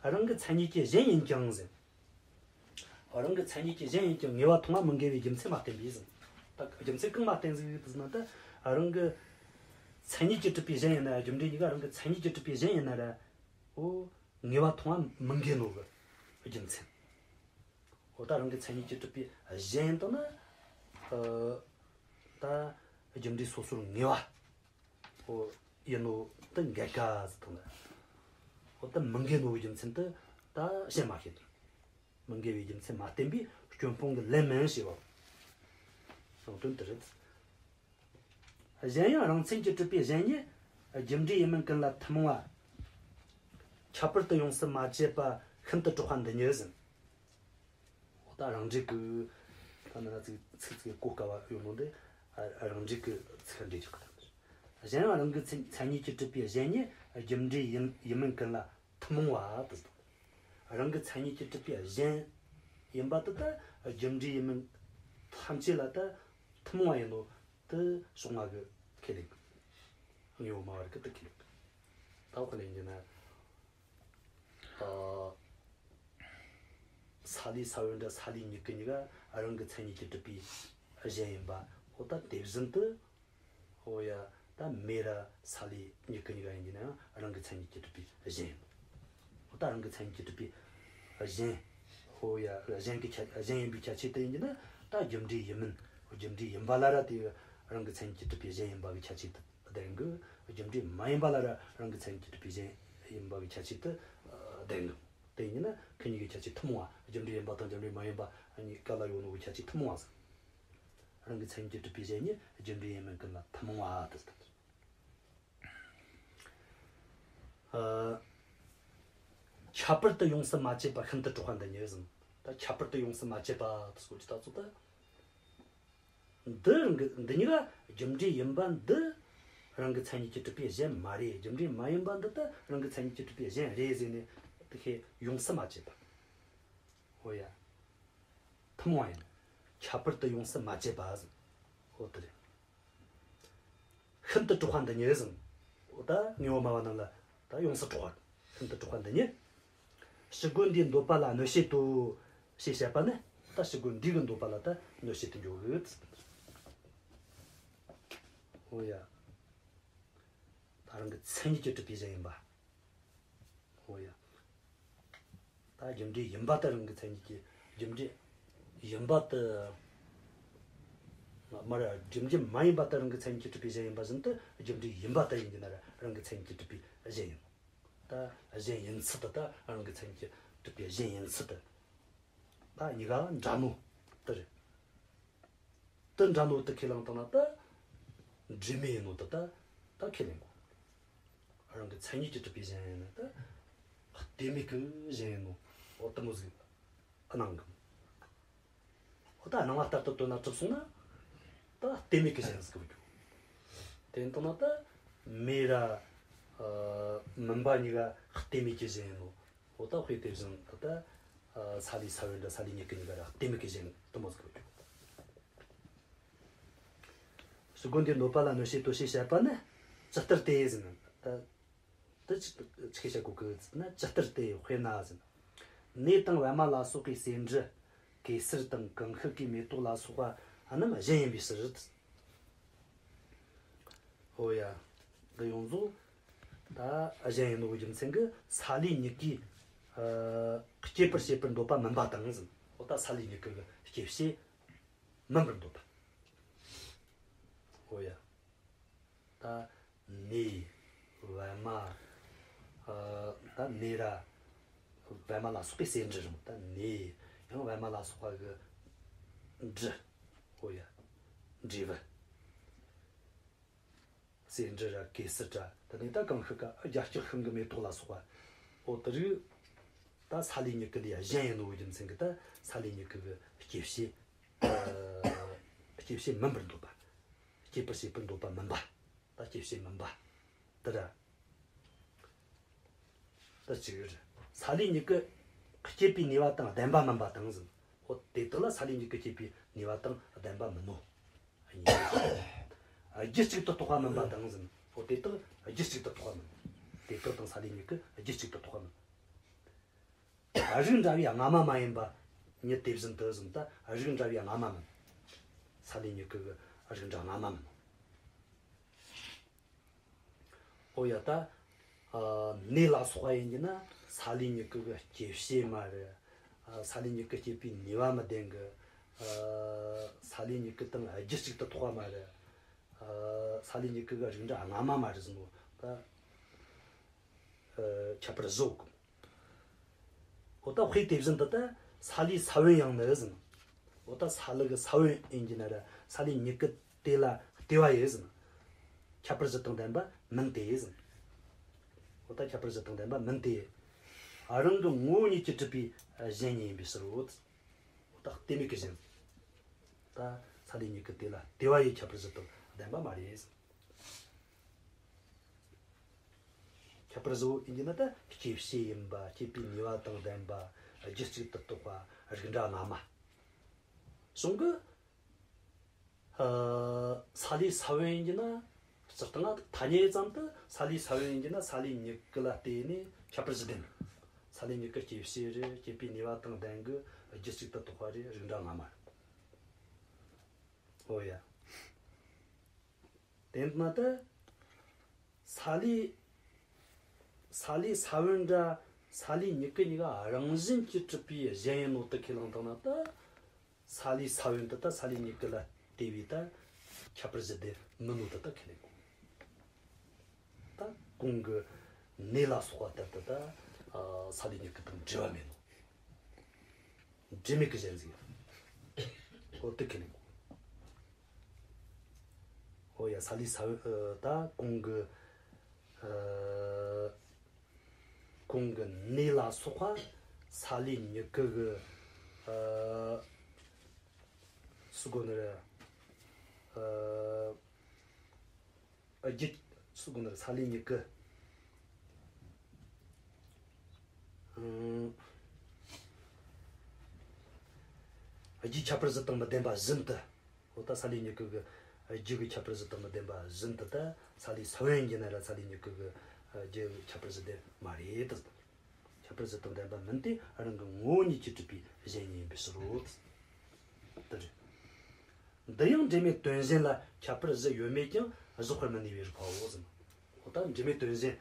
རང་གི་མཚན་ཉིད་ཀྱི་གཞན་ཡིན་ཀྱང་ཟིན། རང་གི་མཚན་ཉིད་ཀྱི་གཞན་ཡིན་ཀྱང་ངེས་པ་མཐོང་བ་མི་འགལ་བའི་རྒྱུ་མཚན་མ་བསྟན་པས་ཟིན། ད་རྒྱུ་མཚན་གང་མ་བསྟན་ཟིག་ཟིན་ན་ད། རང་གི་མཚན་ཉིད་ཀྱིས་གྲུབ་པའི་གཞན་ཡིན་ན་རྒྱུ་འབྲས་གཉིས་ཀ་རང་གི་མཚན་ཉིད་ཀྱིས་གྲུབ་པའི་གཞན་ཡིན་ན་ར། འོ། ངེས་པ་མཐོང་བ་མི་འགལ་ནོ་གི་རྒྱུ་མཚན། འོ་ད་རང་གི་མཚན་ཉིད་ཀྱིས་གྲུབ་པའི་གཞན་ཡིན་དང་ན། ཨ། ད་རྒྱུ་འབྲས་སོ་སོར་ངེས་པ། འོ་ཡིན་ནོ་དེ་འགལ་ཀ་ཟེར་དང་ན། འོ་ད་མི་འགལ་ནོ་གི་རྒྱུ་མཚན་དེ་ད་བཤད་མ་ཤེས་དོན། མི་འགལ་བའི་རྒྱུ་མཚན་མ་བསྟན་པས་སྐྱོན་སྤོང་གི་ལན་མིན་ཞེས་པ། གསུངས་དོན་དེ་རེད། གཞན་ཡང་རང་མཚན་གྱིས་གྲུབ་པའི་གཞན་ཉིད་རྒྱུ་འབྲས་ཡིན་མིན་ཀུན་ལ་ཐུན་མོང་བ། ཁྱད་པར་དུ་ཡོངས་སུ་མ་དཔྱད་པ་ཤིན་ཏུ་གྲགས་པ་འདི་ཉིད་ཟིན། འོ་ད་རང་འགྲེལ་གི། ད་ནི་ཚིག་ཚིག་ཚིག་གོ་དཀའ་བ་ཡོད་ནོ་འདི། ཨ། རང་འགྲེལ་གི་ཚིག་འགྲེལ་རྒྱག་གི་ད། གཞན་ཡང་རང་གི་མཚན་མཚན་ཉིད་ཀྱིས་གྲུབ་པའི་གཞན་ཉིད་རྒྱུ་འབྲས་ཡིན་ཡིན་མིན་ཀུན་ལ་ཐུན་མོང་བ་དེ་དང་། རང་གི་མཚན་ཉིད་ཀྱིས་གྲུབ་པའི་གཞན་ཡིན་པ་དེ་ད་རྒྱུ་འབྲས་ཡིན་མིན་ཐམས་ཅད་ལ་ད་ཐུན་མོང་བ་ཡིན་ནོ་དེ་ཕྱོགས་སྔ་གི་ཁས་ལེན་གི། དངོས་པོ་སྨྲ་བ་རིགས་ཀྱིས་དེ་ཁས་ལེན་གི། ད་འོ་ཁས་ལེན་གྱི་ན། ཨ། སཱ་ལུའི་ས་བོན་འདྲ་སཱ་ལུའི་མྱུ་གུ་གཉིས་ཀ་རང་གི་མཚན་ཉིད་ཀྱིས་གྲུབ་པའི་གཞན་ཡིན་པ། འོ་ད་དེ་བཞིན་དུ། འོ་ཡ། ད་མེ་ར་སཱ་ལུའི་མྱུ་གུ་གཉིས་ཀ་ཡིན་གྱི་ན་ཡང་རང་གི་མཚན་ཉིད་ཀྱིས་གྲུབ་པའི་གཞན་ཡིན། འོ་ད་རང་གི་མཚན་ཉིད་ཀྱིས་གྲུབ་པའི་གཞན། འོ་ཡ། གཞན་གྱི་ཁྱད་གཞན་ཡིན་པའི་ཁྱད་ཆོས་དེ་ཡིན་གྱི་ན་ད་རྒྱུ་འབྲས་ཡིན་མིན། རྒྱུ་འབྲས་ཡིན་པ་ལ་ར་དེ་རང་གི་མཚན་ཉིད་ཀྱིས་གྲུབ་པའི་གཞན་ཡིན་པ་གི་ཁྱད་ཆོས་དེ་ལྡན་གི། རྒྱུ་འབྲས་མ་ཡིན་པ་ལ་ར་རང་གི་མཚན་ཉིད་ཀྱིས་གྲུབ་པའི་གཞན་ཡིན་པ་གི་ཁྱད་ཆོས་དེ་ལྡན་གི། དེ་ཡིན་ན་ཁོ་གཉིས་ཀྱི་ཁྱད་ཆོས་ཐུན་མོང་བ། རྒྱུ་འབྲས་ཡིན་པ་དང་རྒྱུ་འབྲས་མ་ཡིན་པ་གཉིས་ཀ་ལ་ཡོད་ནོ་གི་ཁྱད་ཆོས་ཐུན་མོང་བ་ཟེར། རང་གི་མཚན་ཉིད་ཀྱིས་གྲུབ་པའི་གཞན་ཉིད་རྒྱུ་འབྲས་ཡིན་མིན་ཀུན་ལ་ཐུན་མོང་བ་དེ་ཟེར། ཨ། ཁྱད་པར་དུ་ཡོངས་སུ་མ་དཔྱད་པ་ཤིན་ཏུ་གྲགས་པ་འདི་ཉིད་ཟིན། ད་ཁྱད་པར་དུ་ཡོངས་སུ་མ་དཔྱད་པ་དེ་སྐོར་གྱི་ད་ཚོད་ད། འདི་རང་གི་འདི་གཉིས་ཀ་རྒྱུ་འབྲས་ཡིན་པ་འདི་རང་གི་མཚན་ཉིད་ཀྱིས་གྲུབ་པའི་གཞན་མ་རེད། རྒྱུ་འབྲས་མ་ཡིན་པ་འདི་ད་རང་གི་མཚན་ཉིད་ཀྱིས་གྲུབ་པའི་གཞན་རེད་ཟེར་ནས་དེ་ཁས་ཡོངས་སུ་མ་བཅད་པ། འོ་ཡ། ཐུན་མོང་ཡིན། ཁྱད་པར་དུ་ཡོངས་སུ་མ་བཅད་པ་ཟེར། འོ་དེ་རེད། ཤིན་ཏུ་གྲགས་པ་འདི་ཉིད་ཟེར། འོ་ད་དངོས་པོ་སྨྲ་བ་རྣམས་ལ་ད་ཡོངས་སུ་གྲགས་པ། ཤིན་ཏུ་གྲགས་པ་འདི་ཉིད། ཕྱི་རྒོལ་འདིའི་འདོད་པ་ལ་གནོད་བྱེད་དོ། ཞེས་བཤད་པ་ནི་ད་ཕྱི་རྒོལ་འདི་གི་འདོད་པ་ལ་ད་གནོད་བྱེད་དུ་འཇོག་གི། འོ་ཡ། ད་རང་གི་མཚན་ཉིད་ཀྱིས་གྲུབ་པའི་གཞན་ཡིན་པ། འོ་ཡ། ད་རྒྱུ་འབྲས་ཡིན་པ་ལྟར་རང་གི་མཚན་ཉིད་ཀྱིས་རྒྱུ་འབྲས་ཡིན་པ་ལྟར། མ་རེད། རྒྱུ་འབྲས་མ་ཡིན་པ་ལྟར་རང་གི་མཚན་ཉིད་ཀྱིས་གྲུབ་པའི་གཞན་ཡིན་པ་བཞིན་དུ་རྒྱུ་འབྲས་ཡིན་པ་ལྟར་ཡིན་གྱི་ན་ར་རང་གི་མཚན་ཉིད་ཀྱིས་གྲུབ་པའི་གཞན་ཡིན། ད་གཞན་ཡིན་ཚུལ་དུ་ད་རང་གི་མཚན་ཉིད་ཀྱིས་གྲུབ་པའི་གཞན་ཡིན་ཚུལ་དུ། ད་གཉིས་ཀ་འདྲ་ནོ་དེ་རེད། དེ་འདྲ་ནོ་དེ་ཁས་བླངས་བཏང་ན་ད་འབྲེལ་མེད་ཡིན་ནོ་དེ་ད་ད་ཁས་ལེན་དགོས། རང་གི་མཚན་ཉིད་ཀྱིས་གྲུབ་པའི་གཞན་ཡིན་ན་ད་གཏི་མུག་གི་གཞན་ཡིན་ནོ། འོ་དེ་མོ་ཟིག་སྣང་གི། འོ་ད་སྣང་བ་ལྟར་དུ་བཏོན་ན་གྲུབ་སོང་ན་ད་གཏི་མུག་གི་གཞན་ཟིག་གི་འགྱོ། དེ་ཡིན་བཏང་ན་ད་མེད་ར། ཨ། མིན་པ་གཉིས་ཀ་གཏི་མུག་གི་གཞན་ཡིན་ནོ། འོ་ད་དཔེ་དེ་བཞིན་དུ་ད། ཨ། སཱ་ལུའི་ས་བོན་ར་སཱ་ལུའི་མྱུ་གུ་གཉིས་ཀ་ར་གཏི་མུག་གི་གཞན་དུ་མོ་ཟིག་གི་འགྱོ། ཕྱི་རྒོལ་འདིའི་འདོད་པ་ལ་གནོད་བྱེད་དོ་ཞེས་བཤད་པ་ནི་ཇི་ལྟར་དེ་ཟེར་ན། ད་དེ་ཅི་ཅི་ཞིག་བཤད་གོ་གི་ཟེར་ན། ཇི་ལྟར་དེ་དཔེར་ན་ཟེར་ན། ནས་དང་པད་མ་ལ་སོགས་པའི་ཟེའུ་འབྲུ། གེ་སར་དང་ཀུན་ཤུ་གི་མེ་ཏོག་ལ་སོགས་པ་རྣམས་གཞན་ཡིན་པའི་ཕྱིར། ཨོ་ཡ། འདི་ཡོངས་རྫོགས་ད་གཞན་ཡིན་ནོ་གི་རྒྱུ་མཚན་གྱིས་སཱ་ལུའི་མྱུ་གུས། ཨ། སྐྱེད་པར་བྱེད་པར་འདོད་པ་མིན་པ་དང་ཟེར། ཨོ་ད་སཱ་ལུའི་མྱུ་གུ་གི་སྐྱེད་བྱེད་མིན་པར་འདོད་པ། ཨོ་ཡ། ད་ནས་པད་མ། ཨ། ད་ནས་ར་པད་མ་ལ་སོགས་པའི་ཟེའུ་འབྲུ་རུང་། ད་ནས་ཡང་པད་མ་ལ་སོགས་པ་གི་འབྲུ། ཨོ་ཡ། འབྲས་བུ། ཟེའུ་འབྲུ་ར་གེ་སར་ར། ད་ནས་ད་ཀུན་ཤུ་ཀ་རྒྱ་སྐྱེགས་ཤིང་གི་མེ་ཏོག་ལ་སོགས་པ། ཨོ་དེ་རིགས་ད་སཱ་ལུའི་མྱུ་གུ་ལས་གཞན་ཡིན་ནོ་གི་རྒྱུ་མཚན་གྱིས་ད་སཱ་ལུའི་མྱུ་གུ་གི་སྐྱེད་བྱེད། ཨ། སྐྱེད་བྱེད་མིན་པར་འདོད་པ། སྐྱེད་པར་བྱེད་པར་འདོད་པ་མིན་པ། ད་སྐྱེད་བྱེད་མིན་པ། དེ་ར། ད་གཅིག་རེད། སཱ་ལུའི་མྱུ་གུ་སྐྱེད་པའི་ནུས་པ་དང་ལྡན་པ་མིན་པ་དང་ཟེར། འོ་དེ་དག་ལ་སཱ་ལུའི་མྱུ་གུ་སྐྱེད་པའི་ནུས་པ་དང་ལྡན་པ་མིན་ནོ། རྒྱུད་གཅིག་ཏུ་གཏོགས་པ་མིན་པ་དང་ཟེར། འོ་དེ་དག་རྒྱུད་གཅིག་ཏུ་གཏོགས་པ་མིན། དེ་དག་དང་སཱ་ལུའི་མྱུ་གུ་རྒྱུད་གཅིག་ཏུ་གཏོགས་པ་མིན། རིགས་འདྲ་བའི་སྔ་མ་མ་ཡིན་པ་ཉིད་དེ་བཞིན་དུ་ཟེར། ད་རིགས་འདྲ་བའི་སྔ་མ་མིན། སཱ་ལུའི་མྱུ་གུ་གི་རིགས་འདྲ་སྔ་མ་མིན། ཨོ་ཡ། ད། ཨ། ནས་ལ་སོགས་པ་ཡིན་གྱི་ན་སཱ་ལུའི་མྱུ་གུ་གི་སྐྱེད་བྱེད་མ་རེད། ཨ། སཱ་ལུའི་མྱུ་གུ་སྐྱེད་པའི་ནུས་པ་མི་ལྡན་གི། ཨ། སཱ་ལུའི་མྱུ་གུ་དང་རྒྱུད་གཅིག་ཏུ་གཏོགས་པ་མ་རེད། ཨ། སཱ་ལུའི་མྱུ་གུ་གི་རིགས་འདྲ་སྔ་མ་མ་རེད་ཟེར་ནོ། ད། ཨ། ཁྱད་པར་བཞི་ཡོད་གི། འོ་ད་དཔེ་དེ་བཞིན་དུ་ད་སཱ་ལུའི་ས་བོན་ཡང་ནི་ཟེར། འོ་ད་སཱ་ལུ་གི་ས་བོན་ཡིན་གྱི་ན་ར་སཱ་ལུའི་མྱུ་གུ་དེ་ལ་ལྟེ་བ་ཡོད་ཟེར། ཁྱད་པར་བཞི་དང་ལྡན་པ་མིན་ཏེ་ཟེར། འོ་ད་ཁྱད་པར་བཞི་དང་ལྡན་པ་མིན་ཏེ། རང་གི་ངོ་བོ་ཉིད་ཀྱིས་གྲུབ་པའི་གཞན་ཉིད་ཡིན་པའི་ཕྱིར་རོ། འོ་ད་གཏི་མུག་གི་གཞན། ད་སཱ་ལུའི་མྱུ་གུ་དེ་ལ་ལྟེ་བ་ཡི་ཁྱད་པར་བཞི་དང་ལྡན་པ་མ་རེད་ཟེར། ཁྱད་པར་བཞི་བོ་ཡིན་གྱི་ན་ད་སྐྱེད་བྱེད་ཡིན་པ། སྐྱེད་པའི་ནུས་པ་དང་ལྡན་པ། རྒྱུད་གཅིག་ཏུ་གཏོགས་པ། རིགས་འདྲ་སྔ་མ། གསུང་གི། ཨ། སཱ་ལུའི་ས་བོན་ཡིན་གྱི་ན། སྤྱིར་བཏང་ཐ་སྙད་ཙམ་དུ་སཱ་ལུའི་ས་བོན་ཡིན་གྱི་ན་སཱ་ལུའི་མྱུ་གུ་ལ་བརྟེན་ནས་ཁྱད་པར་བཞི་ལྡན། སཱ་ལུའི་མྱུ་གུ་སྐྱེད་བྱེད་རེད། སྐྱེད་པའི་ནུས་པ་དང་ལྡན་གི། རྒྱུད་གཅིག་ཏུ་གཏོགས་པ་རེད། རིགས་འདྲ་སྔ་མ་རེད། འོ་ཡ། དེ་ན་ད་སཱ་ལུའི། སཱ་ལུའི་ས་བོན་ར་སཱ་ལུའི་མྱུ་གུ་གཉིས་ཀ་རང་བཞིན་གྱིས་གྲུབ་པའི་གཞན་ཡིན་ནོ་དེ་ཁས་བླངས་བཏང་ན་ད། སཱ་ལུའི་ས་བོན་དེ་ད་སཱ་ལུའི་མྱུ་གུ་ལ་ལྟེ་བའི་ད་ཁྱད་པར་བཞི་ལྡན་མིན་ནོ་དེ་ད་ཁས་ལེན་དགོས། ད་གོང་གི་ནས་ལ་སོགས་པ་ལྟར་དུ་ད། ཨ། སཱ་ལུའི་མྱུ་གུ་དང་འབྲེལ་བ་མེད་ནོ། འབྲེལ་མེད་ཀྱི་གཞན་ཟིག་ཡོད། འོ་དེ་ཁས་ལེན་དགོས། འོ་ཡ། སཱ་ལུའི་ས་བོན། ཨ། ད་གོང་གི། ཨ། གོང་གི་ནས་ལ་སོགས་པ་སཱ་ལུའི་མྱུ་གུ་གི། ཨ། སུ་གོ་ནི་རེད། ཨ་རྒྱུ་སུ་དགོས་ན་ས་ལེ་མྱུ་གུ། ཨང་། རྒྱུའི་ཁྱད་པར་གཞི་དང་མི་ལྡན་པ་བཞིན་དུ། འོ་ད་ས་ལེ་མྱུ་གུ་གི་རྒྱུ་གི་ཁྱད་པར་གཞི་དང་མི་ལྡན་པ་བཞིན་དུ། ད་ས་ལེ་ས་བོན་ཡིན་ན་ར་ས་ལེ་མྱུ་གུ་གི་རྒྱུ་གི་ཁྱད་པར་གཞི་ལྡན་མ་རེད་དེ། ཁྱད་པར་གཞི་དང་ལྡན་པ་མིན་ཏེ་རང་གི་ངོ་བོ་ཉིད་ཀྱིས་གྲུབ་པའི་གཞན་ཉིད་ཡིན་པའི་ཕྱིར་རོ། དེ་རེད། འདི་ཡང་འབྲེལ་མེད་དོན་གཞན་ལ་ཁྱད་པར་གཞི་ཡོད་མེད་ཀྱང་བཞག་པར་མི་ནུས་པའི་རིགས་པའོ་ཟེར། འོ་ད་འབྲེལ་མེད་དོན་གཞན།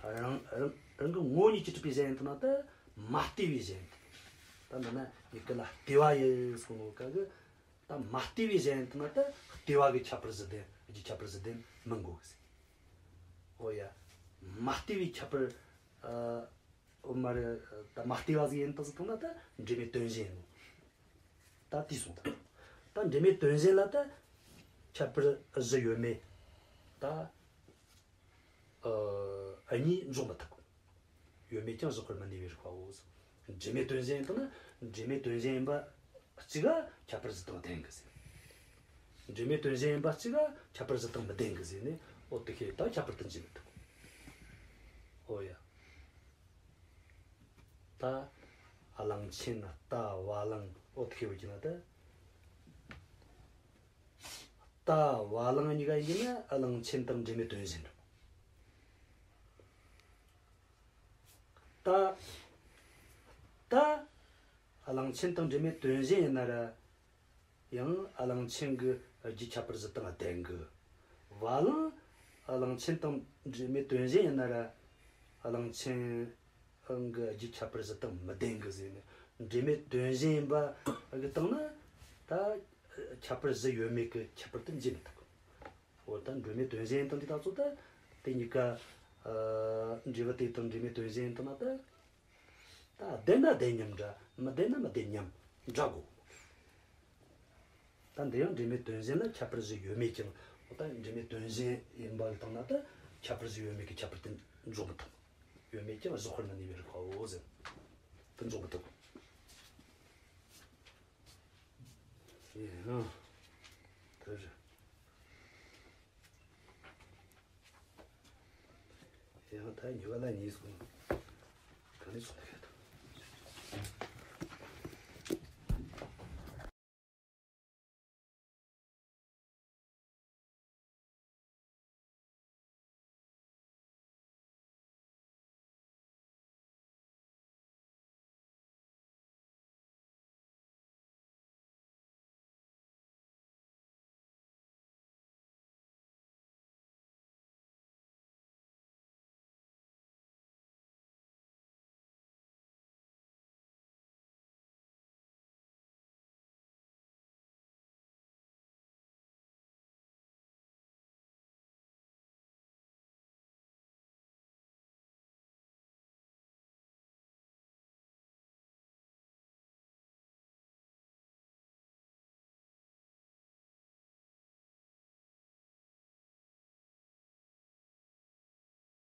རང་རང་རང་གི་ངོ་བོ་ཉིད་ཀྱིས་གྲུབ་པའི་གཞན་ཡིན་ཐུབ་ན་ད་མ་ལྟོས་པའི་གཞན་ཡིན་ཐུབ། ད་འདི་ན་མྱུ་གུ་ལ་ལྟོས་པ་ཡིན་གསུངས་ནོ་ག་གི། ད་མ་ལྟོས་པའི་གཞན་ཡིན་ཐུབ་ན་ད་ལྟོས་པ་གི་ཁྱད་པར་གཞི་ལྡན། རྒྱུའི་ཁྱད་པར་གཞི་ལྡན་མི་དགོས་གི་ཟེར། འོ་ཡ། མ་ལྟོས་པའི་ཁྱད་པར། ཨ། འོ་མ་རེད། ད་མ་ལྟོས་པ་ཟིག་ཡིན་ད་ཟིག་ཐུབ་ན་ད་འབྲེལ་མེད་དོན་གཞན་ཡིན་ནོ། ད་དེ་སོང་ད། ད་འབྲེལ་མེད་དོན་གཞན་ལ་ད་ཁྱད་པར་གཞི་ཡོད་མེད་ད་ཨ་གཉིས་འཇོག་མི་ཐུབ། ཡོད་མེད་ཀྱང་བཞག་པར་མི་ནུས་པའི་རིགས་པའོ། འབྲེལ་མེད་དོན་གཞན་ཡིན་ད་ན་འབྲེལ་མེད་དོན་གཞན་ཡིན་པ་གཅིག་ག་ཁྱད་པར་གཞི་དང་ལྡན་གི་ཟེར། འབྲེལ་མེད་དོན་གཞན་ཡིན་པ་གཅིག་ག་ཁྱད་པར་གཞི་དང་མི་ལྡན་གི་ཟེར་ནས། འོ་དེ་ཁེ་ད་ཁྱད་པར་དུ་འབྱེད་མི་ཐུབ། འོ་ཡ། ད་གླང་ཆེན་རྟ་བ་གླང་འོ་དེ་ཁེ་བ་གྱི་ན་ད། རྟ་བ་གླང་གཉིས་ཀ་ཡིན་ན་གླང་ཆེན་དང་འབྲེལ་མེད་དོན་གཞན་རེད། རྟ། རྟ། གླང་ཆེན་དང་འབྲེལ་མེད་དོན་གཞན་ཡིན་ན་ར། ཡང་གླང་ཆེན་གྱི་རྒྱུའི་ཁྱད་པར་གཞི་དང་ལྡན་གི། བ་གླང་། གླང་ཆེན་དང་འབྲེལ་མེད་དོན་གཞན་ཡིན་ན་ར། གླང་ཆེན་གྱི་རྒྱུའི་ཁྱད་པར་གཞི་དང་མི་ལྡན་གི་ཟེར་ནས། འབྲེལ་མེད་དོན་གཞན་ཡིན་པ་གི་སྟེང་ན་ད་ཁྱད་པར་གཞི་ཡོད་མེད་ཀྱི་ཁྱད་པར་དུ་འབྱེད་མི་ཐུབ་གི། འོ་ད་འབྲེལ་མེད་དོན་གཞན་ཡིན་དང་དེ་དག་ཚོ་ད་དེ་གཉིས་ཀ། ཨ། འབྲས་བུ་དེ་དང་འབྲེལ་མེད་དོན་གཞན་ཡིན་དང་ན་ད། ད་ལྡན་ན་ལྡན་མཉམ་འདྲ། མི་ལྡན་ན་མི་ལྡན་མཉམ་འདྲ་དགོས། ད་འདི་ཡང་འབྲེལ་མེད་དོན་གཞན་ལ་ཁྱད་པར་གཞི་ཡོད་མེད་ཀྱང་། འོ་ད་འབྲེལ་མེད་དོན་གཞན་ཡིན་པ་གི་སྟེང་ན་ད་ཁྱད་པར་གཞི་ཡོད་མེད་ཀྱི་ཁྱད་པར་དེ་འཇོག་མི་ཐུབ། ཡོད་མེད་ཀྱང་བཞག་པར་མི་ནུས་པའི་རིགས་པའོ་ཟེར། དེ་འཇོག་མི་ཐུབ། ཡིན་ནའང་དེ་རེད། ཡང་ད་ཉི་མ་ལ་ཉིས་སོང་། ག་ནས་སོང་ད་ག་ད།